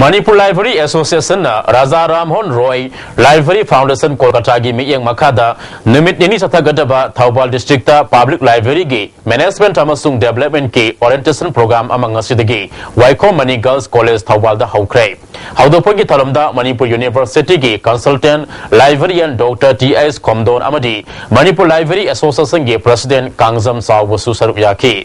ꯃꯅꯤꯄꯨꯔ ꯂꯥꯏꯕ꯭ꯔꯦꯔꯤ ꯑꯦꯁꯣꯁꯤꯌꯦꯁꯟꯅ ꯔꯥꯖꯥ ꯔꯥꯝꯃꯣꯍꯟ ꯔꯣꯏ ꯂꯥꯏꯕ꯭ꯔꯦꯔꯤ ꯐꯥꯎꯟꯗꯦꯁꯟ ꯀꯣꯜꯀꯇꯥꯒꯤ ꯃꯤꯠꯌꯦꯡ ꯃꯈꯥꯗ ꯅꯨꯃꯤꯠ ꯅꯤꯅꯤ ꯆꯠꯊꯒꯗꯕ ꯊꯧꯕꯥꯜ ꯗꯤꯁꯇ꯭ꯔꯤꯛꯇ ꯄꯕ꯭ꯂꯤꯛ ꯂꯥꯏꯕ꯭ꯔꯦꯔꯤꯒꯤ ꯃꯦꯅꯦꯖꯃꯦꯟꯠ ꯑꯃꯁꯨꯡ ꯗꯦꯕꯂꯞꯃꯦꯟꯠꯀꯤ ꯑꯣꯔꯤꯌꯦꯟꯇꯦꯁꯟ ꯄ꯭ꯔꯣꯒ꯭ꯔꯥꯝ ꯑꯃ ꯉꯁꯤꯗꯒꯤ ꯋꯥꯏꯈꯣꯝ ꯃꯅꯤ ꯒꯔꯜꯁ ꯀꯣꯂꯦꯖ ꯊꯧꯕꯥꯜꯗ ꯍꯧꯈ꯭ꯔꯦ꯫ ꯍꯧꯗꯣꯛꯄꯒꯤ ꯊꯧꯔꯝꯗ ꯃꯅꯤꯄꯨꯔ ꯌꯨꯅꯤꯚꯔꯁꯤꯇꯤꯒꯤ ꯀꯟꯁꯜꯇꯦꯟꯠ ꯂꯥꯏꯕ꯭ꯔꯦꯔꯤꯌꯟ ꯗꯣꯛꯇꯔ ꯇꯤ ꯑꯩꯆ ꯈꯣꯝꯗꯣꯟ ꯑꯃꯗꯤ ꯃꯅꯤꯄꯨꯔ ꯂꯥꯏꯕ꯭ꯔꯦꯔꯤ ꯑꯦꯁꯣꯁꯤꯌꯦꯁꯟꯒꯤ ꯄ꯭ꯔꯁꯤꯗꯦꯟꯠ ꯀꯥꯡꯖꯝ ꯆꯥꯎꯕꯁꯨ ꯁꯔꯨꯛ ꯌꯥꯈꯤ꯫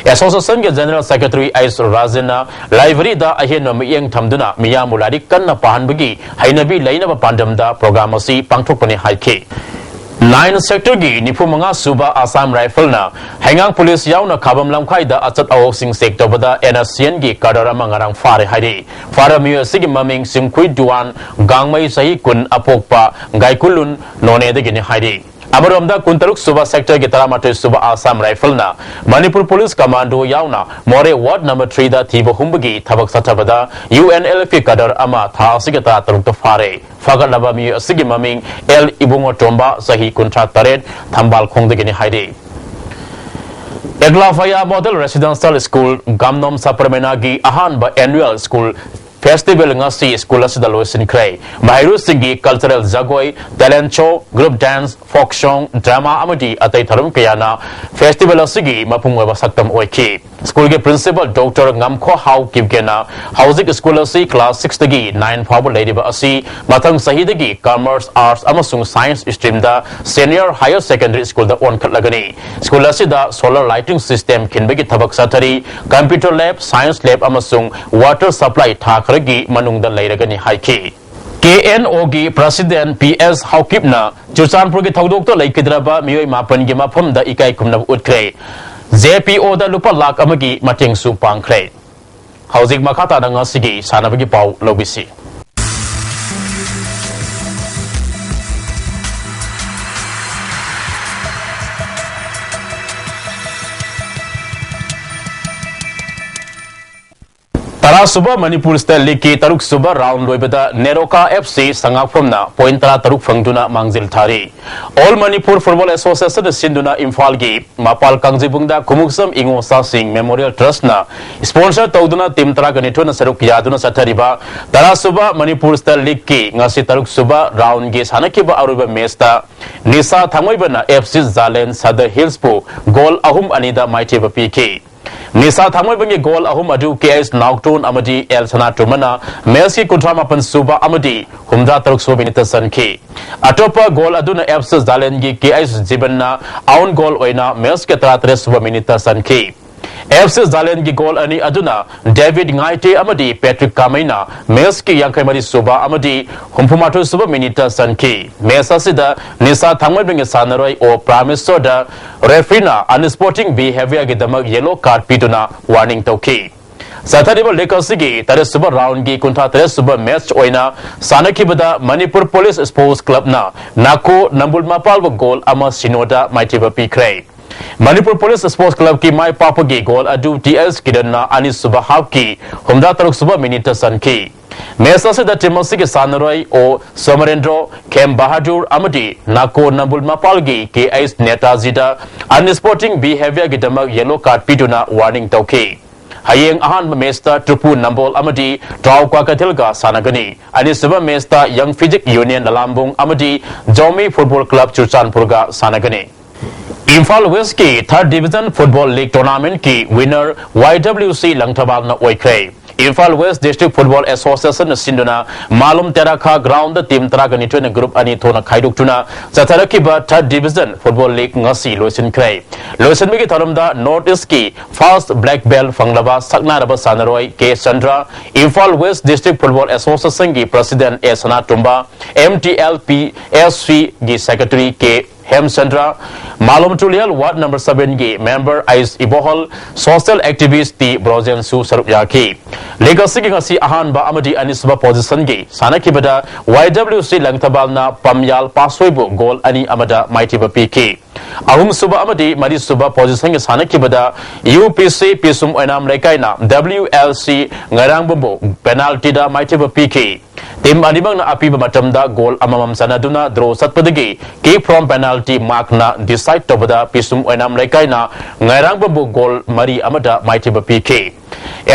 ꯑꯦꯁꯣꯁꯤꯌꯦꯁꯟꯒꯤ ꯖꯦꯅꯔꯦꯜ ꯁꯦꯀ꯭ꯔꯦꯇꯔꯤ ꯑꯩꯆ ꯔꯥꯖꯦꯟꯅ ꯂꯥꯏꯕ꯭ꯔꯦꯔꯤꯗ ꯑꯍꯦꯟꯕ ꯃꯤꯠꯌꯦꯡ ꯊꯝꯗꯨꯅ ꯃꯤꯌꯥꯝꯕꯨ ꯂꯥꯏꯔꯤꯛ ꯀꯟꯅ ꯄꯥꯍꯟꯕꯒꯤ ꯍꯩꯅꯕꯤ ꯂꯩꯅꯕ ꯄꯥꯟꯗꯝꯗ ꯄ꯭ꯔꯣꯒ꯭ꯔꯥꯝ ꯑꯁꯤ ꯄꯥꯡꯊꯣꯛꯄꯅꯤ ꯍꯥꯏꯈꯤ꯫ ꯅꯥꯏꯟ ꯁꯦꯛꯇꯔꯒꯤ ꯅꯤꯐꯨ ꯃꯉꯥ ꯁꯨꯕ ꯑꯁꯥꯝ ꯔꯥꯏꯐꯜꯅ ꯍꯩꯉꯥꯡ ꯄꯨꯂꯤꯁ ꯌꯥꯎꯅ ꯈꯥꯕꯝ ꯂꯝꯈꯥꯏꯗ ꯑꯆꯠ ꯑꯋꯣꯛꯁꯤꯡ ꯆꯦꯛ ꯇꯧꯕꯗ ꯑꯦꯟ ꯑꯦꯁ ꯁꯤ ꯑꯦꯟꯒꯤ ꯀꯥꯗꯔ ꯑꯃ ꯉꯔꯥꯡ ꯐꯥꯔꯦ ꯍꯥꯏꯔꯤ꯫ ꯐꯥꯔꯕ ꯃꯤꯑꯣꯏ ꯑꯁꯤꯒꯤ ꯃꯃꯤꯡ ꯆꯤꯡꯈꯨꯏ ꯗꯨꯋꯥꯟ ꯒꯥꯡꯃꯩ, ꯆꯍꯤ ꯀꯨꯟ, ꯑꯄꯣꯛꯄ ꯒꯥꯏꯀꯨꯂꯨꯟ, ꯅꯣꯅꯦꯗꯒꯤꯅꯤ ꯍꯥꯏꯔꯤ꯫ ꯑꯃꯔꯣꯝꯗ ꯀꯨꯟꯇꯔꯨꯛ ꯁꯨꯕ ꯁꯦꯛꯇꯔꯒꯤ ꯇꯔꯥꯃꯥꯊꯣꯏ ꯁꯨꯕ ꯑꯁꯥꯝ ꯔꯥꯏꯐꯜꯅ ꯃꯅꯤꯄꯨꯔ ꯄꯨꯂꯤꯁ ꯀꯃꯥꯟꯗꯣ ꯌꯥꯎꯅ ꯃꯣꯔꯦ ꯋꯥꯔꯗ ꯅꯝꯕꯔ ꯊ꯭ꯔꯤꯗ ꯊꯤꯕ ꯍꯨꯝꯕꯒꯤ ꯊꯕꯛ ꯆꯠꯊꯕꯗ ꯌꯨ ꯑꯦꯟ ꯑꯦꯜ ꯑꯦꯐꯀꯤ ꯀꯥꯗꯔ ꯑꯃ ꯊꯥ ꯑꯁꯤꯒꯤ ꯇꯔꯥꯇꯔꯨꯛꯇ ꯐꯥꯔꯦ꯫ ꯐꯥꯒꯠꯂꯕ ꯃꯤꯑꯣꯏ ꯑꯁꯤꯒꯤ ꯃꯃꯤꯡ ꯑꯦꯜ ꯏꯕꯨꯡꯉꯣꯇꯣꯝꯕ, ꯆꯍꯤ ꯀꯨꯟꯊ꯭ꯔꯥ ꯇꯔꯦꯠ, ꯊꯝꯕꯥꯜ ꯈꯣꯡꯗꯒꯤꯅꯤ ꯍꯥꯏꯔꯤ꯫ Eklavya model residential school Gamnom ꯁꯄꯔꯃꯦꯅꯥꯒꯤ ꯑꯍꯥꯟꯕ ꯑꯦꯅꯨꯑꯦꯜ ꯁ꯭ꯀꯨꯜ ꯐꯦꯁꯇꯤꯚꯦꯜ ꯉꯁꯤ ꯁ꯭ꯀꯨꯜ ꯑꯁꯤꯗ ꯂꯣꯏꯁꯤꯟꯈ꯭ꯔꯦ꯫ ꯃꯍꯩꯔꯣꯏꯁꯤꯡꯒꯤ ꯀꯜꯆꯔꯦꯜ ꯖꯒꯣꯏ, talent show, group dance, folk song, drama ꯑꯃꯗꯤ ꯑꯇꯩ ꯊꯧꯔꯝ ꯀꯌꯥꯅ ꯐꯦꯁꯇꯤꯚꯦꯜ ꯑꯁꯤꯒꯤ ꯃꯄꯨꯡ ꯑꯣꯏꯕ ꯁꯛꯇꯝ ꯑꯣꯏꯈꯤ꯫ ꯁ꯭ꯀꯨꯜꯒꯤ ꯄ꯭ꯔꯤꯟꯁꯤꯄꯥꯜ ꯗꯣꯛꯇꯔ ꯉꯝꯈꯣꯍꯥꯎ ꯀꯤꯞꯒꯦꯅ ꯍꯧꯖꯤꯛ ꯁ꯭ꯀꯨꯜ ꯑꯁꯤ ꯀ꯭ꯂꯥꯁ ꯁꯤꯛꯁꯇꯒꯤ ꯅꯥꯏꯟ ꯐꯥꯎꯕ ꯂꯩꯔꯤꯕ ꯑꯁꯤ ꯃꯊꯪ ꯆꯍꯤꯗꯒꯤ ꯀꯃꯔꯁ, ꯑꯥꯔꯠꯁ ꯑꯃꯁꯨꯡ ꯁꯥꯏꯟꯁ ꯁ꯭ꯇ꯭ꯔꯤꯝꯗ ꯁꯦꯅꯤꯌꯔ ꯍꯥꯌꯔ ꯁꯦꯀꯦꯟꯗꯔꯤ ꯁ꯭ꯀꯨꯜꯗ ꯑꯣꯟꯈꯠꯂꯒꯅꯤ꯫ ꯁ꯭ꯀꯨꯜ ꯑꯁꯤꯗ ꯁꯣꯂꯔ ꯂꯥꯏꯇꯤꯡ ꯁꯤꯁꯇꯦꯝ ꯈꯤꯟꯕꯒꯤ ꯊꯕꯛ ꯆꯠꯊꯔꯤ꯫ ꯀꯝꯄ꯭ꯌꯨꯇꯔ ꯂꯦꯕ, ꯁꯥꯏꯟꯁ ꯂꯦꯕ ꯑꯃꯁꯨꯡ ꯋꯥꯇꯔ ꯁꯄ꯭ꯂꯥꯏ ꯊꯥ ꯈꯔꯒꯤ ꯃꯅꯨꯡꯗ ꯂꯩꯔꯒꯅꯤ ꯍꯥꯏꯈꯤ꯫ ꯀꯦ ꯑꯦꯟ ꯑꯣꯒꯤ ꯄ꯭ꯔꯁꯤꯗꯦꯟꯠ ꯄꯤ ꯑꯦꯁ ꯍꯥꯎꯀꯤꯞꯅ ꯆꯨꯔꯆꯥꯟꯄꯨꯔꯒꯤ ꯊꯧꯗꯣꯛꯇ ꯂꯩꯈꯤꯗ꯭ꯔꯕ ꯃꯤꯑꯣꯏ ꯃꯥꯄꯟꯒꯤ ꯃꯐꯝꯗ ꯏꯀꯥꯏ ꯈꯨꯝꯅꯕ ꯎꯠꯈ꯭ꯔꯦ꯫ ꯖꯦ ꯄꯤ ꯑꯣꯗ ꯂꯨꯄꯥ ꯂꯥꯈ ꯑꯃꯒꯤ ꯃꯇꯦꯡꯁꯨ ꯄꯥꯡꯈ꯭ꯔꯦ꯫ ꯍꯧꯖꯤꯛ ꯃꯈꯥ ꯇꯥꯅ ꯉꯁꯤꯒꯤ ꯁꯥꯟꯅꯕꯒꯤ ꯄꯥꯎ ꯂꯧꯕꯤꯁꯤ꯫ ꯇꯔꯥꯁꯨꯕ ꯃꯅꯤꯄꯨꯔ ꯁ꯭ꯇꯦꯠ ꯂꯤꯒꯀꯤ ꯇꯔꯨꯛꯁꯨꯕ ꯔꯥꯎꯟ ꯂꯣꯏꯕꯗ ꯅꯦꯔꯣꯀꯥ ꯑꯦꯐ ꯁꯤ ꯁꯉꯥꯛꯐꯝꯅ ꯄꯣꯏꯟ ꯇꯔꯥꯇꯔꯨꯛ ꯐꯪꯗꯨꯅ ꯃꯥꯡꯖꯤꯜ ꯊꯥꯔꯤ꯫ ꯑꯣꯜ ꯃꯅꯤꯄꯨꯔ ꯐꯨꯠꯕꯣꯜ ꯑꯦꯁꯣꯁꯤꯌꯦꯁꯟꯅ ꯁꯤꯟꯗꯨꯅ ꯏꯝꯐꯥꯜꯒꯤ ꯃꯄꯥꯜ ꯀꯥꯡꯖꯩꯕꯨꯡꯗ ꯈꯨꯃꯨꯛꯁꯝ ꯏꯉꯣꯆꯥꯁꯤꯡ ꯃꯦꯃꯣꯔꯤꯌꯦꯜ ꯇ꯭ꯔꯁꯠꯅ ꯁ꯭ꯄꯣꯟꯁꯔ ꯇꯧꯗꯨꯅ ꯇꯤꯝ ꯇꯔꯥꯒ ꯅꯤꯊꯣꯏꯅ ꯁꯔꯨꯛ ꯌꯥꯗꯨꯅ ꯆꯠꯊꯔꯤꯕ ꯇꯔꯥꯁꯨꯕ ꯃꯅꯤꯄꯨꯔ ꯁ꯭ꯇꯦꯠ ꯂꯤꯒꯀꯤ ꯉꯁꯤ ꯇꯔꯨꯛꯁꯨꯕ ꯔꯥꯎꯟꯒꯤ ꯁꯥꯟꯅꯈꯤꯕ ꯑꯔꯣꯏꯕ ꯃꯦꯆꯇ ꯅꯤꯁꯥ ꯊꯥꯡꯃꯩꯕꯟꯅ ꯑꯦꯐ ꯁꯤ ꯖꯥꯂꯦꯟ ꯁꯗ ꯍꯤꯜꯁꯄꯨ ꯒꯣꯜ ꯑꯍꯨꯝ ꯑꯅꯤꯗ ꯃꯥꯏꯊꯤꯕ ꯄꯤꯈꯤ꯫ ꯅꯤꯁꯥ ꯊꯥꯡꯃꯩꯕꯟꯒꯤ ꯒꯣꯜ ꯑꯍꯨꯝ ꯑꯗꯨ ꯀꯦ ꯑꯩꯆ ꯅꯥꯎꯇꯣꯟ ꯑꯃꯗꯤ ꯑꯦꯜ ꯁꯅꯥꯇꯣꯝꯕꯅ ꯃꯦꯆꯀꯤ ꯀꯨꯟꯊ꯭ꯔꯥ ꯃꯥꯄꯟ ꯁꯨꯕ ꯑꯃꯗꯤ ꯍꯨꯝꯗ꯭ꯔꯥ ꯇꯔꯨꯛ ꯁꯨꯕ ꯃꯤꯅꯤꯠꯇ ꯆꯟꯈꯤ꯫ ꯑꯇꯣꯞꯄ ꯒꯣꯜ ꯑꯗꯨꯅ ꯑꯦꯐ ꯁꯤ ꯖꯥꯂꯦꯟꯒꯤ ꯀꯦ ꯑꯩꯆ ꯖꯤꯕꯟꯅ ꯑꯥꯎꯟ ꯒꯣꯜ ꯑꯣꯏꯅ ꯃꯦꯆꯀꯤ ꯇꯔꯥ ꯇꯔꯦꯠ ꯁꯨꯕ ꯃꯤꯅꯤꯠꯇ ꯆꯟꯈꯤ꯫ ꯑꯦꯐ ꯁꯤ ꯖꯥꯂꯦꯟꯒꯤ ꯒꯣꯜ ꯑꯅꯤ ꯑꯗꯨꯅ ꯗꯦꯕꯤꯗ ꯉꯥꯏꯇꯦ ꯑꯃꯗꯤ ꯄꯦꯇ꯭ꯔꯤꯛ ꯀꯥꯃꯩꯅ ꯃꯦꯆꯀꯤ ꯌꯥꯡꯈꯩ ꯃꯔꯤ ꯁꯨꯕ ꯑꯃꯗꯤ ꯍꯨꯝꯐꯨ ꯃꯥꯊꯣꯏ ꯁꯨꯕ ꯃꯤꯅꯤꯠꯇ ꯆꯟꯈꯤ꯫ ꯃꯦꯆ ꯑꯁꯤꯗ ꯅꯤꯁꯥ ꯊꯥꯡꯃꯩꯕꯟꯒꯤ ꯁꯥꯟꯅꯔꯣꯏ ꯑꯣ ꯄ꯭ꯔꯥꯃꯦꯁꯣꯔꯗ ꯔꯦꯐ꯭ꯔꯤꯅ ꯑꯟꯁ꯭ꯄꯣꯔꯇꯤꯡ ꯕꯤꯍꯦꯕꯤꯌꯔꯒꯤꯗꯃꯛ ꯌꯦꯂꯣ ꯀꯥꯔꯗ ꯄꯤꯗꯨꯅ ꯋꯥꯔꯅꯤꯡ ꯇꯧꯈꯤ꯫ ꯆꯠꯊꯔꯤꯕ ꯂꯤꯒ ꯑꯁꯤꯒꯤ ꯇꯔꯦꯠ ꯁꯨꯕ ꯔꯥꯎꯟꯒꯤ ꯀꯨꯟꯊ꯭ꯔꯥ ꯇꯔꯦꯠ ꯁꯨꯕ ꯃꯦꯆ ꯑꯣꯏꯅ ꯁꯥꯟꯅꯈꯤꯕꯗ ꯃꯅꯤꯄꯨꯔ ꯄꯨꯂꯤꯁ ꯁ꯭ꯄꯣꯔꯠꯁ ꯀ꯭ꯂꯕꯅ ꯅꯥꯀꯣ ꯅꯝꯕꯨꯜ ꯃꯄꯥꯜꯕꯨ ꯒꯣꯜ ꯑꯃ ꯁꯤꯅꯣꯗ ꯃꯥꯏꯊꯤꯕ ꯄꯤꯈ꯭ꯔꯦ꯫ ꯃꯅꯤꯄꯨꯔ ꯄꯨꯂꯤꯁ ꯁ꯭ꯄꯣꯔꯠꯁ ꯀ꯭ꯂꯕꯀꯤ ꯃꯥꯏ ꯄꯥꯛꯄꯒꯤ ꯒꯣꯜ ꯑꯗꯨ ꯇꯤ ꯑꯦꯁ ꯀꯤꯔꯟꯅ ꯑꯅꯤꯁꯨꯕ ꯍꯥꯐꯀꯤ ꯍꯨꯝꯗ꯭ꯔꯥ ꯇꯔꯨꯛ ꯁꯨꯕ ꯃꯤꯅꯤꯠꯇ ꯆꯟꯈꯤ꯫ ꯃꯦꯆ ꯑꯁꯤꯗ ꯇꯤꯝ ꯑꯁꯤꯒꯤ ꯁꯥꯟꯅꯔꯣꯏ ꯑꯣ ꯁꯣꯃꯔꯦꯟꯗ꯭ꯔꯣ, ꯈꯦꯝ ꯕꯍꯥꯗꯨꯔ ꯑꯃꯗꯤ ꯅꯥꯀꯣ ꯅꯝꯕꯨꯜ ꯃꯄꯥꯜꯒꯤ ꯀꯦ ꯑꯩꯆ ꯅꯦꯇꯥꯖꯤꯗ ꯑꯟꯁ꯭ꯄꯣꯔꯇꯤꯡ ꯕꯤꯍꯦꯕꯤꯌꯔꯒꯤꯗꯃꯛ ꯌꯦꯂꯣ ꯀꯥꯔꯗ ꯄꯤꯗꯨꯅ ꯋꯥꯔꯅꯤꯡ ꯇꯧꯈꯤ꯫ ꯍꯌꯦꯡ ꯑꯍꯥꯟꯕ ꯃꯦꯆꯇ ꯇ꯭ꯔꯨꯄꯨ ꯅꯝꯕꯣꯜ ꯑꯃꯗꯤ ꯇ꯭ꯔꯥꯎ ꯀ꯭ꯋꯥꯀꯩꯊꯦꯜꯒ ꯁꯥꯟꯅꯒꯅꯤ꯫ ꯑꯅꯤꯁꯨꯕ ꯃꯦꯆꯇ ꯌꯪ ꯐꯤꯖꯤꯛ ꯌꯨꯅꯤꯌꯟ ꯂꯂꯥꯝꯕꯨꯡ ꯑꯃꯗꯤ ꯖꯣꯃꯤ ꯐꯨꯠꯕꯣꯜ ꯀ꯭ꯂꯕ ꯆꯨꯔꯆꯥꯟꯄꯨꯔꯒ ꯁꯥꯟꯅꯒꯅꯤ꯫ ꯏꯝꯐꯥꯜ ꯋꯦꯁꯀꯤ ꯊꯥꯔꯠ ꯗꯤꯕꯤꯖꯟ ꯐꯨꯠꯕꯣꯜ ꯂꯤꯒ ꯇꯣꯔꯅꯥꯃꯦꯟꯠꯀꯤ ꯋꯤꯟꯅꯔ ꯋꯥꯏ ꯗꯕ꯭ꯂꯤꯎ ꯁꯤ ꯂꯪꯊꯕꯥꯜꯅ ꯑꯣꯏꯈ꯭ꯔꯦ꯫ ꯏꯝꯐꯥꯜ ꯋꯦꯁ ꯗꯤꯁꯇ꯭ꯔꯤꯛ ꯐꯨꯠꯕꯣꯜ ꯑꯦꯁꯣꯁꯤꯌꯦꯁꯟꯅ ꯁꯤꯟꯗꯨꯅ ꯃꯥꯂꯨꯝ ꯇꯦꯔꯥꯈꯥ ꯒ꯭ꯔꯥꯎꯟꯗ ꯇꯤꯝ ꯇꯔꯥꯒ ꯅꯤꯊꯣꯏꯅ ꯒ꯭ꯔꯨꯞ ꯑꯅꯤ ꯊꯣꯛꯅ ꯈꯥꯏꯗꯣꯛꯇꯨꯅ ꯆꯠꯊꯔꯛꯈꯤꯕ ꯊꯥꯔꯠ ꯗꯤꯕꯤꯖꯟ ꯐꯨꯠꯕꯣꯜ ꯂꯤꯒ ꯉꯁꯤ ꯂꯣꯏꯁꯤꯟꯈ꯭ꯔꯦ꯫ ꯂꯣꯏꯁꯤꯟꯕꯒꯤ ꯊꯧꯔꯝꯗ ꯅꯣꯔꯠ ꯏꯁꯀꯤ ꯐꯥꯔꯁ ꯕ꯭ꯂꯦꯛ ꯕꯦꯜ ꯐꯪꯂꯕ ꯁꯛꯅꯥꯏꯔꯕ ꯁꯥꯟꯅꯔꯣꯏ K Chandra, Imphal west district football ꯑꯦꯁꯣꯁꯤꯌꯦꯁꯟꯒꯤ president A Sanatomba, M T L P S ꯁꯤꯒꯤ secretary K Hemchandra, Malom Tuliyal ward number ꯁꯚꯦꯟꯒꯤ member H Ibohal, social activist T ꯕ꯭ꯔꯣꯖꯦꯟꯁꯨ ꯁꯔꯨꯛ ꯌꯥꯈꯤ꯫ ꯂꯤꯒ ꯑꯁꯤꯒꯤ ꯉꯁꯤ ꯑꯍꯥꯟꯕ ꯑꯃꯗꯤ ꯑꯅꯤꯁꯨꯕ ꯄꯣꯖꯤꯁꯟꯒꯤ ꯁꯥꯟꯅꯈꯤꯕꯗ ꯋꯥꯏ ꯗꯕ꯭ꯂꯤꯎ ꯁꯤ ꯂꯪꯊꯕꯥꯜꯅ ꯄꯝꯌꯥꯜ ꯄꯥꯁꯣꯏꯕꯨ ꯒꯣꯜ ꯑꯅꯤ ꯑꯃꯗ ꯃꯥꯏꯊꯤꯕ ꯄꯤꯈꯤ꯫ ꯑꯍꯨꯝꯁꯨꯕ ꯑꯃꯗꯤ ꯃꯔꯤꯁꯨꯕ ꯄꯣꯖꯤꯁꯟꯒꯤ ꯁꯥꯟꯅꯈꯤꯕꯗ ꯌꯨ ꯄꯤ ꯁꯤ ꯄꯤꯁꯨꯝ ꯑꯣꯏꯅꯥꯝ ꯂꯩꯀꯥꯏꯅ ꯗꯕ꯭ꯂꯤꯎ ꯑꯦꯜ ꯁꯤ ꯉꯥꯏꯔꯥꯡꯕꯝꯕꯨ ꯄꯦꯅꯥꯜꯇꯤꯗ ꯃꯥꯏꯊꯤꯕ ꯄꯤꯈꯤ꯫ ꯇꯤꯝ ꯑꯅꯤꯃꯛꯅ ꯑꯄꯤꯕ ꯃꯇꯝꯗ ꯒꯣꯜ ꯑꯃꯃꯝ ꯆꯟꯅꯗꯨꯅ ꯗ꯭ꯔꯣ ꯆꯠꯄꯗꯒꯤ ꯀꯤꯛ ꯐ꯭ꯔꯣꯝ ꯄꯦꯅꯥꯜꯇꯤ ꯃꯥꯔꯛꯅ ꯗꯤꯁꯥꯏꯗ ꯇꯧꯕꯗ ꯄꯤꯁꯨꯝ ꯑꯣꯏꯅꯥꯝ ꯂꯩꯀꯥꯏꯅ ꯉꯥꯏꯔꯥꯡꯕꯝꯕꯨ ꯒꯣꯜ ꯃꯔꯤ ꯑꯃꯗ ꯃꯥꯏꯊꯤꯕ ꯄꯤꯈꯤ꯫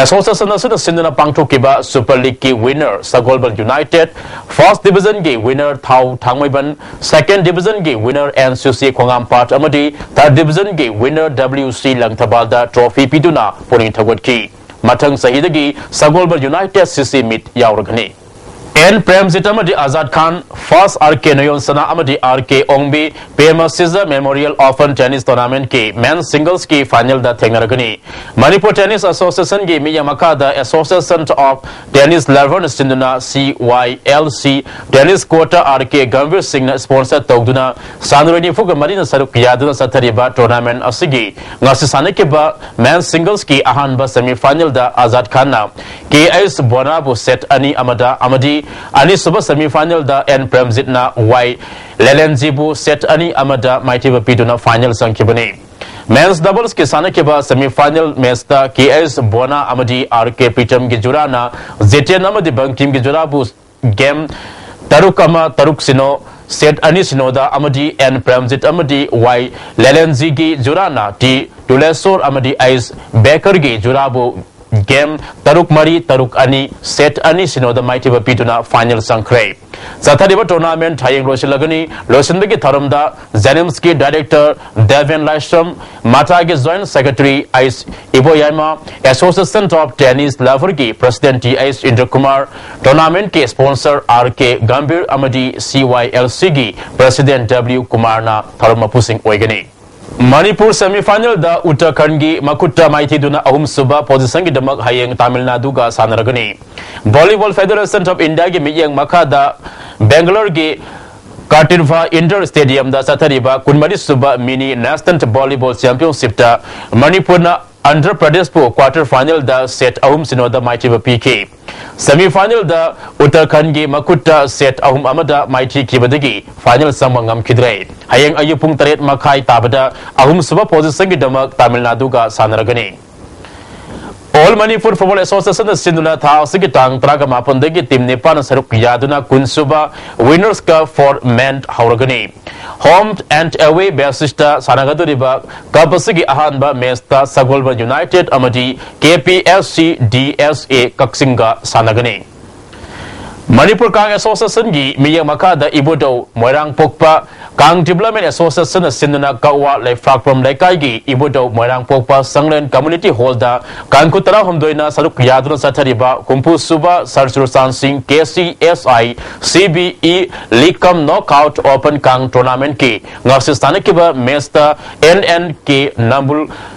ꯑꯦꯁꯣꯁꯤꯌꯦꯁꯟ ꯑꯁꯤꯅ ꯁꯤꯟꯗꯨꯅ ꯄꯥꯡꯊꯣꯛꯈꯤꯕ ꯁꯨꯄꯔ ꯂꯤꯒꯀꯤ ꯋꯤꯟꯅꯔ ꯁꯒꯣꯜꯕꯟ ꯌꯨꯅꯥꯏꯇꯦꯗ, ꯐꯥꯔꯁꯠ ꯗꯤꯕꯤꯖꯟꯒꯤ ꯋꯤꯟꯅꯔ ꯊꯥꯎ ꯊꯥꯡꯃꯩꯕꯟ, ꯁꯦꯀꯦꯟꯗ ꯗꯤꯕꯤꯖꯟꯒꯤ ꯋꯤꯟꯅꯔ ꯑꯦꯟ ꯁꯤ ꯁꯤ ꯈꯣꯡꯉꯥꯝꯄꯥꯠ ꯑꯃꯗꯤ ꯊꯥꯔꯗ ꯗꯤꯕꯤꯖꯟꯒꯤ ꯋꯤꯟꯅꯔ ꯗꯕ꯭ꯂꯤꯎ ꯁꯤ ꯂꯪꯊꯕꯥꯜꯗ ꯇ꯭ꯔꯣꯐꯤ ꯄꯤꯗꯨꯅ ꯄꯨꯛꯅꯤꯡ ꯊꯧꯒꯠꯈꯤ꯫ ꯃꯊꯪ ꯆꯍꯤꯗꯒꯤ ꯁꯒꯣꯜꯕꯟ ꯌꯨꯅꯥꯏꯇꯦꯗ ꯁꯤ ꯁꯤ ꯃꯤꯠ ꯌꯥꯎꯔꯒꯅꯤ꯫ ꯑꯦꯟ ꯄ꯭ꯔꯦꯝꯖꯤꯠ ꯑꯃꯗꯤ ꯑꯖꯥꯗ ꯈꯥꯟ, ꯐꯥꯔꯁꯠ ꯑꯥꯔ ꯀꯦ ꯅꯣꯌꯣꯟꯁꯅꯥ ꯑꯃꯗꯤ ꯑꯥꯔ ꯀꯦ ꯑꯣꯡꯕꯤ ꯄꯦꯃ ꯁꯤꯖ ꯃꯦꯃꯣꯔꯤꯌꯦꯜ ꯑꯣꯄꯟ ꯇꯦꯅꯤꯁ ꯇꯣꯔꯅꯥꯃꯦꯟꯠꯀꯤ ꯃꯦꯟ ꯁꯤꯡꯒꯜꯁꯀꯤ ꯐꯥꯏꯅꯦꯜꯗ ꯊꯦꯡꯅꯔꯒꯅꯤ꯫ ꯃꯅꯤꯄꯨꯔ ꯇꯦꯅꯤꯁ ꯑꯦꯁꯣꯁꯤꯌꯦꯁꯟꯒꯤ ꯃꯤꯠꯌꯦꯡ ꯃꯈꯥꯗ ꯑꯦꯁꯣꯁꯤꯌꯦꯁꯟ ꯑꯣꯐ ꯇꯦꯅꯤꯁ ꯂꯚꯔꯅ ꯁꯤꯟꯗꯨꯅ ꯁꯤ Y L C tennis ꯀꯣꯔꯠꯇ R K Gambhir ꯁꯤꯡꯅ ꯁ꯭ꯄꯣꯟꯁꯔ ꯇꯧꯗꯨꯅ ꯁꯥꯟꯅꯔꯣꯏ ꯅꯤꯐꯨꯒ ꯃꯔꯤꯅ ꯁꯔꯨꯛ ꯌꯥꯗꯨꯅ ꯆꯠꯊꯔꯤꯕ ꯇꯣꯔꯅꯥꯃꯦꯟꯠ ꯑꯁꯤꯒꯤ ꯉꯁꯤ ꯁꯥꯟꯅꯈꯤꯕ ꯃꯦꯟ ꯁꯤꯡꯒꯜꯁꯀꯤ ꯑꯍꯥꯟꯕ ꯁꯦꯃꯤꯐꯥꯏꯅꯦꯜꯗ ꯑꯖꯥꯗ ꯈꯥꯟꯅ ꯀꯦ ꯑꯩꯆ ꯕꯣꯅꯥꯕꯨ ꯁꯦꯠ ꯑꯅꯤ ꯑꯃꯗ ꯑꯃꯗꯤ ꯑꯅꯤꯁꯨꯕ ꯁꯦꯃꯤꯐꯥꯏꯅꯦꯜꯗ ꯑꯦꯟ ꯄ꯭ꯔꯦꯝꯖꯤꯠꯅ ꯋꯥꯏ ꯂꯦꯂꯦꯟꯖꯤꯕꯨ ꯁꯦꯠ ꯑꯅꯤ ꯑꯃꯗ ꯃꯥꯏꯊꯤꯕ ꯄꯤꯗꯨꯅ ꯐꯥꯏꯅꯦꯜ ꯆꯪꯈꯤꯕꯅꯤ꯫ ꯃꯦꯟꯁ ꯗꯕꯜꯁꯀꯤ ꯁꯥꯟꯅꯈꯤꯕ ꯁꯦꯃꯤꯐꯥꯏꯅꯦꯜ ꯃꯦꯆꯇ ꯀꯦ ꯑꯩꯆ ꯕꯣꯅꯥ ꯑꯃꯗꯤ ꯑꯥꯔ ꯀꯦ ꯄ꯭ꯔꯤꯇꯝꯒꯤ ꯖꯨꯔꯥꯅ ꯖꯤꯇꯦꯟ ꯑꯃꯗꯤ ꯕꯪꯀꯤꯝꯒꯤ ꯖꯨꯔꯥꯕꯨ ꯒꯦꯝ ꯇꯔꯨꯛ ꯑꯃ, ꯇꯔꯨꯛ ꯁꯤꯅꯣ, ꯁꯦꯠ ꯑꯅꯤ ꯁꯤꯅꯣꯗ ꯑꯃꯗꯤ ꯑꯦꯟ ꯄ꯭ꯔꯦꯝꯖꯤꯠ ꯑꯃꯗꯤ ꯋꯥꯏ ꯂꯦꯂꯦꯟꯖꯤꯒꯤ ꯖꯨꯔꯥꯅ ꯇꯤ ꯇꯨꯂꯦꯁꯣꯔ ꯑꯃꯗꯤ ꯑꯩꯁ ꯕꯦꯀꯔꯒꯤ ꯖꯨꯔꯥꯕꯨ ꯒꯦꯝ ꯇꯔꯨꯛ ꯃꯔꯤ, ꯇꯔꯨꯛ ꯑꯅꯤ, ꯁꯦꯠ ꯑꯅꯤ ꯁꯤꯅꯣꯗ ꯃꯥꯏꯊꯤꯕ ꯄꯤꯗꯨꯅ ꯐꯥꯏꯅꯦꯜ ꯆꯪꯈ꯭ꯔꯦ꯫ ꯆꯠꯊꯔꯤꯕ ꯇꯣꯔꯅꯥꯃꯦꯟꯠ ꯍꯌꯦꯡ ꯂꯣꯏꯁꯤꯜꯂꯒꯅꯤ꯫ ꯂꯣꯏꯁꯤꯟꯕꯒꯤ ꯊꯧꯔꯝꯗ ꯖꯦꯅꯤꯝꯁꯀꯤ ꯗꯥꯏꯔꯦꯛꯇꯔ ꯗꯦꯕꯦꯟ ꯂꯥꯏꯁ꯭ꯔꯝ, ꯃꯊꯥꯒꯤ joint secretary H Iboyaima, association of tennis ꯂꯚꯔꯒꯤ ꯄ꯭ꯔꯁꯤꯗꯦꯟꯠ ꯇꯤ ꯑꯩꯁ ꯏꯟꯗ꯭ꯔꯀꯨꯃꯥꯔ, ꯇꯣꯔꯅꯥꯃꯦꯟꯠꯀꯤ ꯁ꯭ꯄꯣꯟꯁꯔ ꯑꯥꯔ ꯀꯦ ꯒꯝꯚꯤꯔ ꯑꯃꯗꯤ ꯁꯤ ꯋꯥꯏ ꯑꯦꯜ ꯁꯤꯒꯤ ꯄ꯭ꯔꯁꯤꯗꯦꯟꯠ ꯗꯕ꯭ꯂꯤꯎ ꯀꯨꯃꯥꯔꯅ ꯊꯧꯔꯝ ꯃꯄꯨꯁꯤꯡ ꯑꯣꯏꯒꯅꯤ꯫ ꯃꯅꯤꯄꯨꯔ ꯁꯦꯃꯤꯐꯥꯏꯅꯦꯜꯗ ꯎꯠꯇꯔꯈꯟꯒꯤ ꯃꯈꯨꯠꯇ ꯃꯥꯏꯊꯤꯗꯨꯅ ꯑꯍꯨꯝꯁꯨꯕ ꯄꯣꯖꯤꯁꯟꯒꯤꯗꯃꯛ ꯍꯌꯦꯡ ꯇꯥꯃꯤꯜ ꯅꯥꯗꯨꯒ ꯁꯥꯟꯅꯔꯒꯅꯤ꯫ ꯚꯣꯂꯤꯕꯣꯜ ꯐꯦꯗꯔꯦꯁꯟ ꯑꯣꯐ ꯏꯟꯗꯤꯌꯥꯒꯤ ꯃꯤꯠꯌꯦꯡ ꯃꯈꯥꯗ ꯕꯦꯡꯒꯂꯣꯔꯒꯤ Patirva Indoor Stadiumꯗ ꯆꯠꯊꯔꯤꯕ ꯀꯨꯟꯃꯔꯤ ꯁꯨꯕ Mini National Volleyball Championshipꯇ ꯃꯅꯤꯄꯨꯔꯅ ꯑꯟꯙ꯭ꯔ ꯄ꯭ꯔꯗꯦꯁꯄꯨ quarter finalꯗ set ꯑꯍꯨꯝ ꯁꯤꯅꯣꯗ ꯃꯥꯏꯊꯤꯕ ꯄꯤꯈꯤ꯫ Semi finalꯗ ꯎꯠꯇꯔꯈꯟꯒꯤ ꯃꯈꯨꯠꯇ set ꯑꯍꯨꯝ ꯑꯃꯗ ꯃꯥꯏꯊꯤꯈꯤꯕꯗꯒꯤ final ꯆꯪꯕ ꯉꯝꯈꯤꯗ꯭ꯔꯦ꯫ ꯍꯌꯦꯡ ꯑꯌꯨꯛ ꯄꯨꯡ ꯇꯔꯦꯠ ꯃꯈꯥꯏ ꯇꯥꯕꯗ ꯑꯍꯨꯝꯁꯨꯕ positionꯒꯤꯗꯃꯛ ꯇꯥꯃꯤꯜ ꯅꯥꯗꯨꯒ ꯁꯥꯟꯅꯔꯒꯅꯤ꯫ All Manipur Football Associationꯅ ꯁꯤꯟꯗꯨꯅ ꯊꯥ ꯑꯁꯤꯒꯤ ꯇꯥꯡ ꯇꯔꯥꯃꯥꯄꯟꯗꯒꯤ team ꯅꯤꯄꯥꯟ ꯁꯔꯨꯛ ꯌꯥꯗꯨꯅ ꯀꯨꯟꯁꯨꯕ Winners' Cup for Men ꯍꯧꯔꯒꯅꯤ꯫ Home and away basisꯇ ꯁꯥꯟꯅꯒꯗꯧꯔꯤꯕ cup ꯑꯁꯤꯒꯤ ꯑꯍꯥꯟꯕ matchꯇ ꯁꯒꯣꯜꯕꯟ United ꯑꯃꯗꯤ K P S C D S A ꯀꯛꯆꯤꯡꯒ ꯁꯥꯟꯅꯒꯅꯤ꯫ ꯃꯅꯤꯄꯨꯔ ꯀꯥꯡ Associationꯒꯤ ꯃꯤꯠꯌꯦꯡ ꯃꯈꯥꯗ ꯏꯕꯨꯙꯧ ꯃꯣꯏꯔꯥꯡ ꯄꯣꯛꯄ ꯀꯥꯡ Development Associationꯅ ꯁꯤꯟꯗꯨꯅ ꯀꯛꯋꯥ ꯂꯩꯐ꯭ꯔꯥꯛꯄꯝ ꯂꯩꯀꯥꯏꯒꯤ ꯏꯕꯨꯙꯧ ꯃꯣꯏꯔꯥꯡ ꯄꯣꯛꯄ ꯁꯪꯂꯦꯟ Community Hallꯗ ꯀꯥꯡꯈꯨ ꯇꯔꯥꯍꯨꯝꯗꯣꯏꯅ ꯁꯔꯨꯛ ꯌꯥꯗꯨꯅ ꯆꯠꯊꯔꯤꯕ ꯍꯨꯝꯐꯨ ꯁꯨꯕ ꯁꯔ ꯆꯨꯔꯆꯥꯟ ꯁꯤꯡ K C S I C B E League cum Knockout Open ꯀꯥꯡ Tournamentꯀꯤ ꯉꯁꯤ ꯁꯥꯟꯅꯈꯤꯕ matchꯇ N N K ꯅꯝꯕꯨꯜ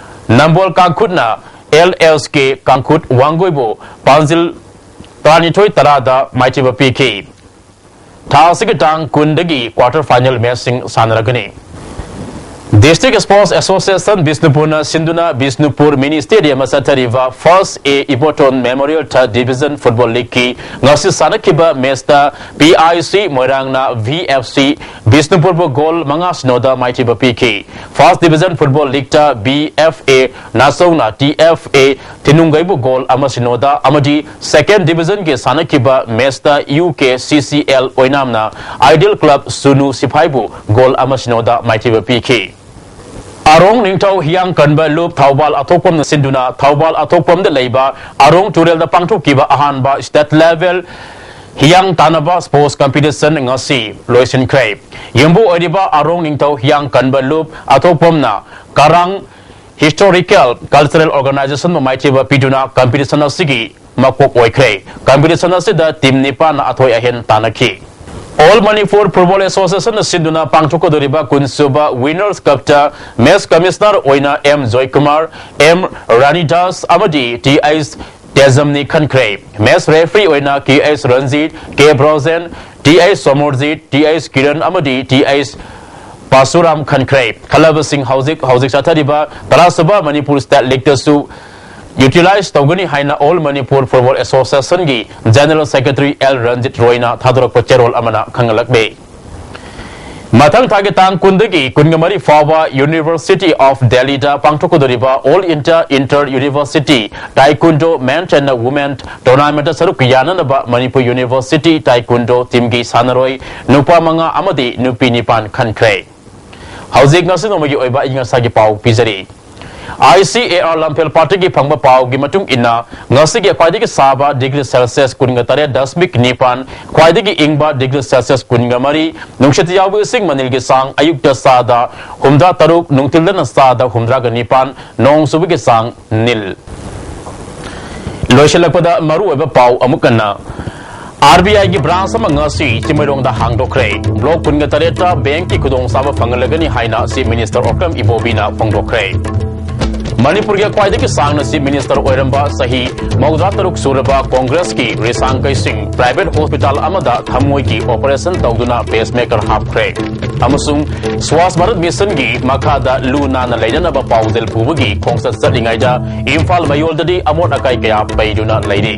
ꯅꯝꯕꯣꯜ ꯀꯥꯡꯈꯨꯠꯅ L S K ꯀꯥꯡꯈꯨꯠ ꯋꯥꯡꯒꯣꯏꯕꯨ ꯄꯥꯟꯖꯤꯜ ꯇꯔꯥꯅꯤꯊꯣꯏ ꯇꯔꯥꯗ ꯃꯥꯏꯊꯤꯕ ꯄꯤꯈꯤ꯫ ꯊꯥ ꯑꯁꯤꯒꯤ ꯇꯥꯡ ꯀꯨꯟꯗꯒꯤ quarter final matchꯁꯤꯡ ꯁꯥꯟꯅꯔꯒꯅꯤ꯫ District Sports Association ꯕꯤꯁꯅꯨꯄꯨꯔꯅ ꯁꯤꯟꯗꯨꯅ ꯕꯤꯁꯅꯨꯄꯨꯔ Mini Stadiumꯗ ꯆꯠꯊꯔꯤꯕ First A Iboton Memorial Third Division Football Leagueꯀꯤ ꯉꯁꯤ ꯁꯥꯟꯅꯈꯤꯕ matchꯇ P I C ꯃꯣꯏꯔꯥꯡꯅ V F C ꯕꯤꯁꯅꯨꯄꯨꯔꯕꯨ goal ꯃꯉꯥ ꯁꯤꯅꯣꯗ ꯃꯥꯏꯊꯤꯕ ꯄꯤꯈꯤ꯫ First Division Football Leagueꯇ V F A ꯅꯥꯆꯧꯅ T F A ꯊꯤꯅꯨꯡꯒꯩꯕꯨ goal ꯑꯃ ꯁꯤꯅꯣꯗ ꯑꯃꯗꯤ Second Divisionꯒꯤ ꯁꯥꯟꯅꯈꯤꯕ matchꯇ U K C C L ꯑꯣꯏꯅꯥꯝꯅ Ideal Club ꯁꯨꯅꯨ ꯁꯤꯐꯥꯏꯕꯨ goal ꯑꯃ ꯁꯤꯅꯣꯗ ꯃꯥꯏꯊꯤꯕ ꯄꯤꯈꯤ꯫ ꯑꯔꯣꯡ ꯅꯤꯡꯊꯧ ꯍꯤꯌꯥꯡ ꯀꯟꯕ ꯂꯨꯞ ꯊꯧꯕꯥꯜ ꯑꯊꯣꯛꯄꯝꯅ ꯁꯤꯟꯗꯨꯅ ꯊꯧꯕꯥꯜ ꯑꯊꯣꯛꯄꯝꯗ ꯂꯩꯕ ꯑꯔꯣꯡ ꯇꯨꯔꯦꯜꯗ ꯄꯥꯡꯊꯣꯛꯈꯤꯕ ꯑꯍꯥꯟꯕ state level ꯍꯤꯌꯥꯡ ꯇꯥꯟꯅꯕ sports competition ꯉꯁꯤ ꯂꯣꯏꯁꯤꯟꯈ꯭ꯔꯦ꯫ ꯌꯨꯝꯕꯨ ꯑꯣꯏꯔꯤꯕ ꯑꯔꯣꯡ ꯅꯤꯡꯊꯧ ꯍꯤꯌꯥꯡ ꯀꯟꯕ ꯂꯨꯞ ꯑꯊꯣꯛꯄꯝꯅ ꯀꯔꯥꯡ Historical Cultural Organizationꯕꯨ ꯃꯥꯏꯊꯤꯕ ꯄꯤꯗꯨꯅ competition ꯑꯁꯤꯒꯤ ꯃꯀꯣꯛ ꯑꯣꯏꯈ꯭ꯔꯦ꯫ Competition ꯑꯁꯤꯗ team ꯅꯤꯄꯥꯟꯅ ꯑꯊꯣꯏ ꯑꯍꯦꯟ ꯇꯥꯟꯅꯈꯤ꯫ All Manipur Football Associationꯅ ꯁꯤꯟꯗꯨꯅ ꯄꯥꯡꯊꯣꯛꯀꯗꯧꯔꯤꯕ ꯀꯨꯟꯁꯨꯕ Winners Cupꯇ Match Commissioner ꯑꯣꯏꯅ M ꯖꯣꯏꯀꯨꯃꯥꯔ, M ꯔꯥꯅꯤꯗꯥꯁ ꯑꯃꯗꯤ T H ꯇꯦꯖꯝꯅꯤ ꯈꯟꯈ꯭ꯔꯦ꯫ ꯃꯦꯆ ꯔꯦꯐ꯭ꯔꯤ ꯑꯣꯏꯅ K H Ranjit, K Brojen, T H Somorjit, T H Kiran ꯑꯃꯗꯤ ꯇꯤ ꯑꯩꯆ ꯄꯥꯁꯨꯔꯥꯝ ꯈꯟꯈ꯭ꯔꯦ꯫ ꯈꯜꯂꯕꯁꯤꯡ ꯍꯧꯖꯤꯛ ꯍꯧꯖꯤꯛ ꯆꯠꯊꯔꯤꯕ ꯇꯔꯥꯁꯨꯕ ꯃꯅꯤꯄꯨꯔ ꯁ꯭ꯇꯦꯠ ꯂꯤꯒꯇꯁꯨ ꯌꯨꯇꯤꯂꯥꯏꯖ ꯇꯧꯒꯅꯤ ꯍꯥꯏꯅ ꯑꯣꯜ ꯃꯅꯤꯄꯨꯔ ꯐꯨꯠꯕꯣꯜ ꯑꯦꯁꯣꯁꯤꯌꯦꯁꯟꯒꯤ ꯖꯦꯅꯔꯦꯜ ꯁꯦꯀ꯭ꯔꯦꯇꯔꯤ ꯑꯦꯜ ꯔꯟꯖꯤꯠ ꯔꯣꯏꯅ ꯊꯥꯗꯣꯔꯛꯄ ꯆꯦꯔꯣꯜ ꯑꯃꯅ ꯈꯪꯍꯜꯂꯛꯂꯦ꯫ ꯃꯊꯪ ꯊꯥꯒꯤ ꯇꯥꯡ ꯀꯨꯟꯗꯒꯤ ꯀꯨꯟꯃꯔꯤ ꯐꯥꯎꯕ University of Delhiꯗ ꯄꯥꯡꯊꯣꯛꯀꯗꯧꯔꯤꯕ All India Inter University Taekwondo Men and Women Tournamentꯇ ꯁꯔꯨꯛ ꯌꯥꯅꯅꯕ ꯃꯅꯤꯄꯨꯔ University Taekwondo teamꯒꯤ ꯁꯥꯟꯅꯔꯣꯏ ꯅꯨꯄꯥ ꯃꯉꯥ ꯑꯃꯗꯤ ꯅꯨꯄꯤ ꯅꯤꯄꯥꯟ ꯈꯟꯈ꯭ꯔꯦ꯫ ꯍꯧꯖꯤꯛ ꯉꯁꯤ ꯅꯣꯡꯃꯒꯤ ꯑꯣꯏꯕ ꯑꯏꯪ ꯑꯁꯥꯒꯤ ꯄꯥꯎ ꯄꯤꯖꯔꯤ꯫ ꯑꯥꯏ ꯁꯤ ꯑꯦ ꯑꯥꯔ ꯂꯝꯐꯦꯜ ꯄꯥꯠꯇꯒꯤ ꯐꯪꯕ ꯄꯥꯎꯒꯤ ꯃꯇꯨꯡ ꯏꯟꯅ, ꯉꯁꯤꯒꯤ ꯈ꯭ꯋꯥꯏꯗꯒꯤ ꯁꯥꯕ ꯗꯤꯒ꯭ꯔꯤ ꯁꯦꯜꯁꯤꯌꯁ ꯀꯨꯟꯒ ꯇꯔꯦꯠ ꯗꯁꯃꯤꯛ ꯅꯤꯄꯥꯟ, ꯈ꯭ꯋꯥꯏꯗꯒꯤ ꯏꯪꯕ ꯗꯤꯒ꯭ꯔꯤ ꯁꯦꯜꯁꯤꯌꯁ ꯀꯨꯟꯒ ꯃꯔꯤ, ꯅꯨꯡꯁꯤꯠ ꯌꯥꯎꯕ ꯏꯁꯤꯡ ꯃꯅꯤꯜꯒꯤ ꯆꯥꯡ ꯑꯌꯨꯛꯇ ꯆꯥꯗ ꯍꯨꯝꯗ꯭ꯔꯥ ꯇꯔꯨꯛ, ꯅꯨꯡꯊꯤꯜꯗꯅ ꯆꯥꯗ ꯍꯨꯝꯗ꯭ꯔꯥꯒ ꯅꯤꯄꯥꯟ, ꯅꯣꯡ ꯆꯨꯕꯒꯤ ꯆꯥꯡ ꯅꯤꯜ꯫ ꯂꯣꯏꯁꯤꯜꯂꯛꯄꯗ ꯃꯔꯨꯑꯣꯏꯕ ꯄꯥꯎ ꯑꯃꯨꯛ ꯍꯟꯅ꯫ ꯑꯥꯔ ꯕꯤ ꯑꯥꯏꯒꯤ ꯕ꯭ꯔꯥꯟꯁ ꯑꯃ ꯉꯁꯤ ꯆꯤꯡꯃꯩꯔꯣꯡꯗ ꯍꯥꯡꯗꯣꯛꯈ꯭ꯔꯦ꯫ ꯕ꯭ꯂꯣꯛ ꯀꯨꯟꯒ ꯇꯔꯦꯠꯇ ꯕꯦꯡꯀꯤ ꯈꯨꯗꯣꯡꯆꯥꯕ ꯐꯪꯍꯜꯂꯒꯅꯤ ꯍꯥꯏꯅ ꯆꯤꯐ ꯃꯤꯅꯤꯁꯇꯔ ꯑꯣꯀ꯭ꯔꯝ ꯏꯕꯣꯕꯤꯅ ꯐꯣꯡꯗꯣꯛꯈ꯭ꯔꯦ꯫ ꯃꯅꯤꯄꯨꯔꯒꯤ ꯈ꯭ꯋꯥꯏꯗꯒꯤ ꯁꯥꯡꯅ ꯆꯤꯐ ꯃꯤꯅꯤꯁꯇꯔ ꯑꯣꯏꯔꯝꯕ ꯆꯍꯤ ꯃꯧꯗ꯭ꯔꯥ ꯇꯔꯨꯛ ꯁꯨꯔꯕ ꯀꯣꯡꯒ꯭ꯔꯦꯁꯀꯤ ꯔꯤꯁꯥꯡ ꯀꯩꯁꯤꯡ ꯄ꯭ꯔꯥꯏꯚꯦꯠ ꯍꯣꯁꯄꯤꯇꯥꯜ ꯑꯃꯗ ꯊꯃꯣꯏꯒꯤ ꯑꯣꯄꯔꯦꯁꯟ ꯇꯧꯗꯨꯅ ꯄꯦꯁꯃꯦꯀꯔ ꯍꯥꯞꯈ꯭ꯔꯦ꯫ ꯑꯃꯁꯨꯡ ꯁ꯭ꯋꯥꯁ ꯚꯥꯔꯠ ꯃꯤꯁꯟꯒꯤ ꯃꯈꯥꯗ ꯂꯨ ꯅꯥꯟꯅ ꯂꯩꯅꯅꯕ ꯄꯥꯎꯖꯦꯜ ꯄꯨꯕꯒꯤ ꯈꯣꯡꯆꯠ ꯆꯠꯂꯤꯉꯩꯗ ꯏꯝꯐꯥꯜ ꯃꯌꯣꯜꯗꯗꯤ ꯑꯃꯣꯠ ꯑꯀꯥꯏ ꯀꯌꯥ ꯄꯩꯗꯨꯅ ꯂꯩꯔꯤ꯫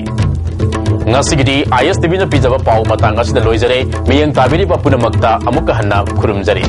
ꯉꯁꯤꯒꯤꯗꯤ ꯑꯥꯏ ꯑꯦꯁ ꯇꯤ ꯚꯤꯅ ꯄꯤꯖꯕ ꯄꯥꯎ ꯃꯇꯥꯡ ꯑꯁꯤꯗ ꯂꯣꯏꯖꯔꯦ꯫ ꯃꯤꯠꯌꯦꯡ ꯇꯥꯕꯤꯔꯤꯕ ꯄꯨꯝꯅꯃꯛꯇ ꯑꯃꯨꯛꯀ ꯍꯟꯅ ꯈꯨꯔꯨꯝꯖꯔꯤ꯫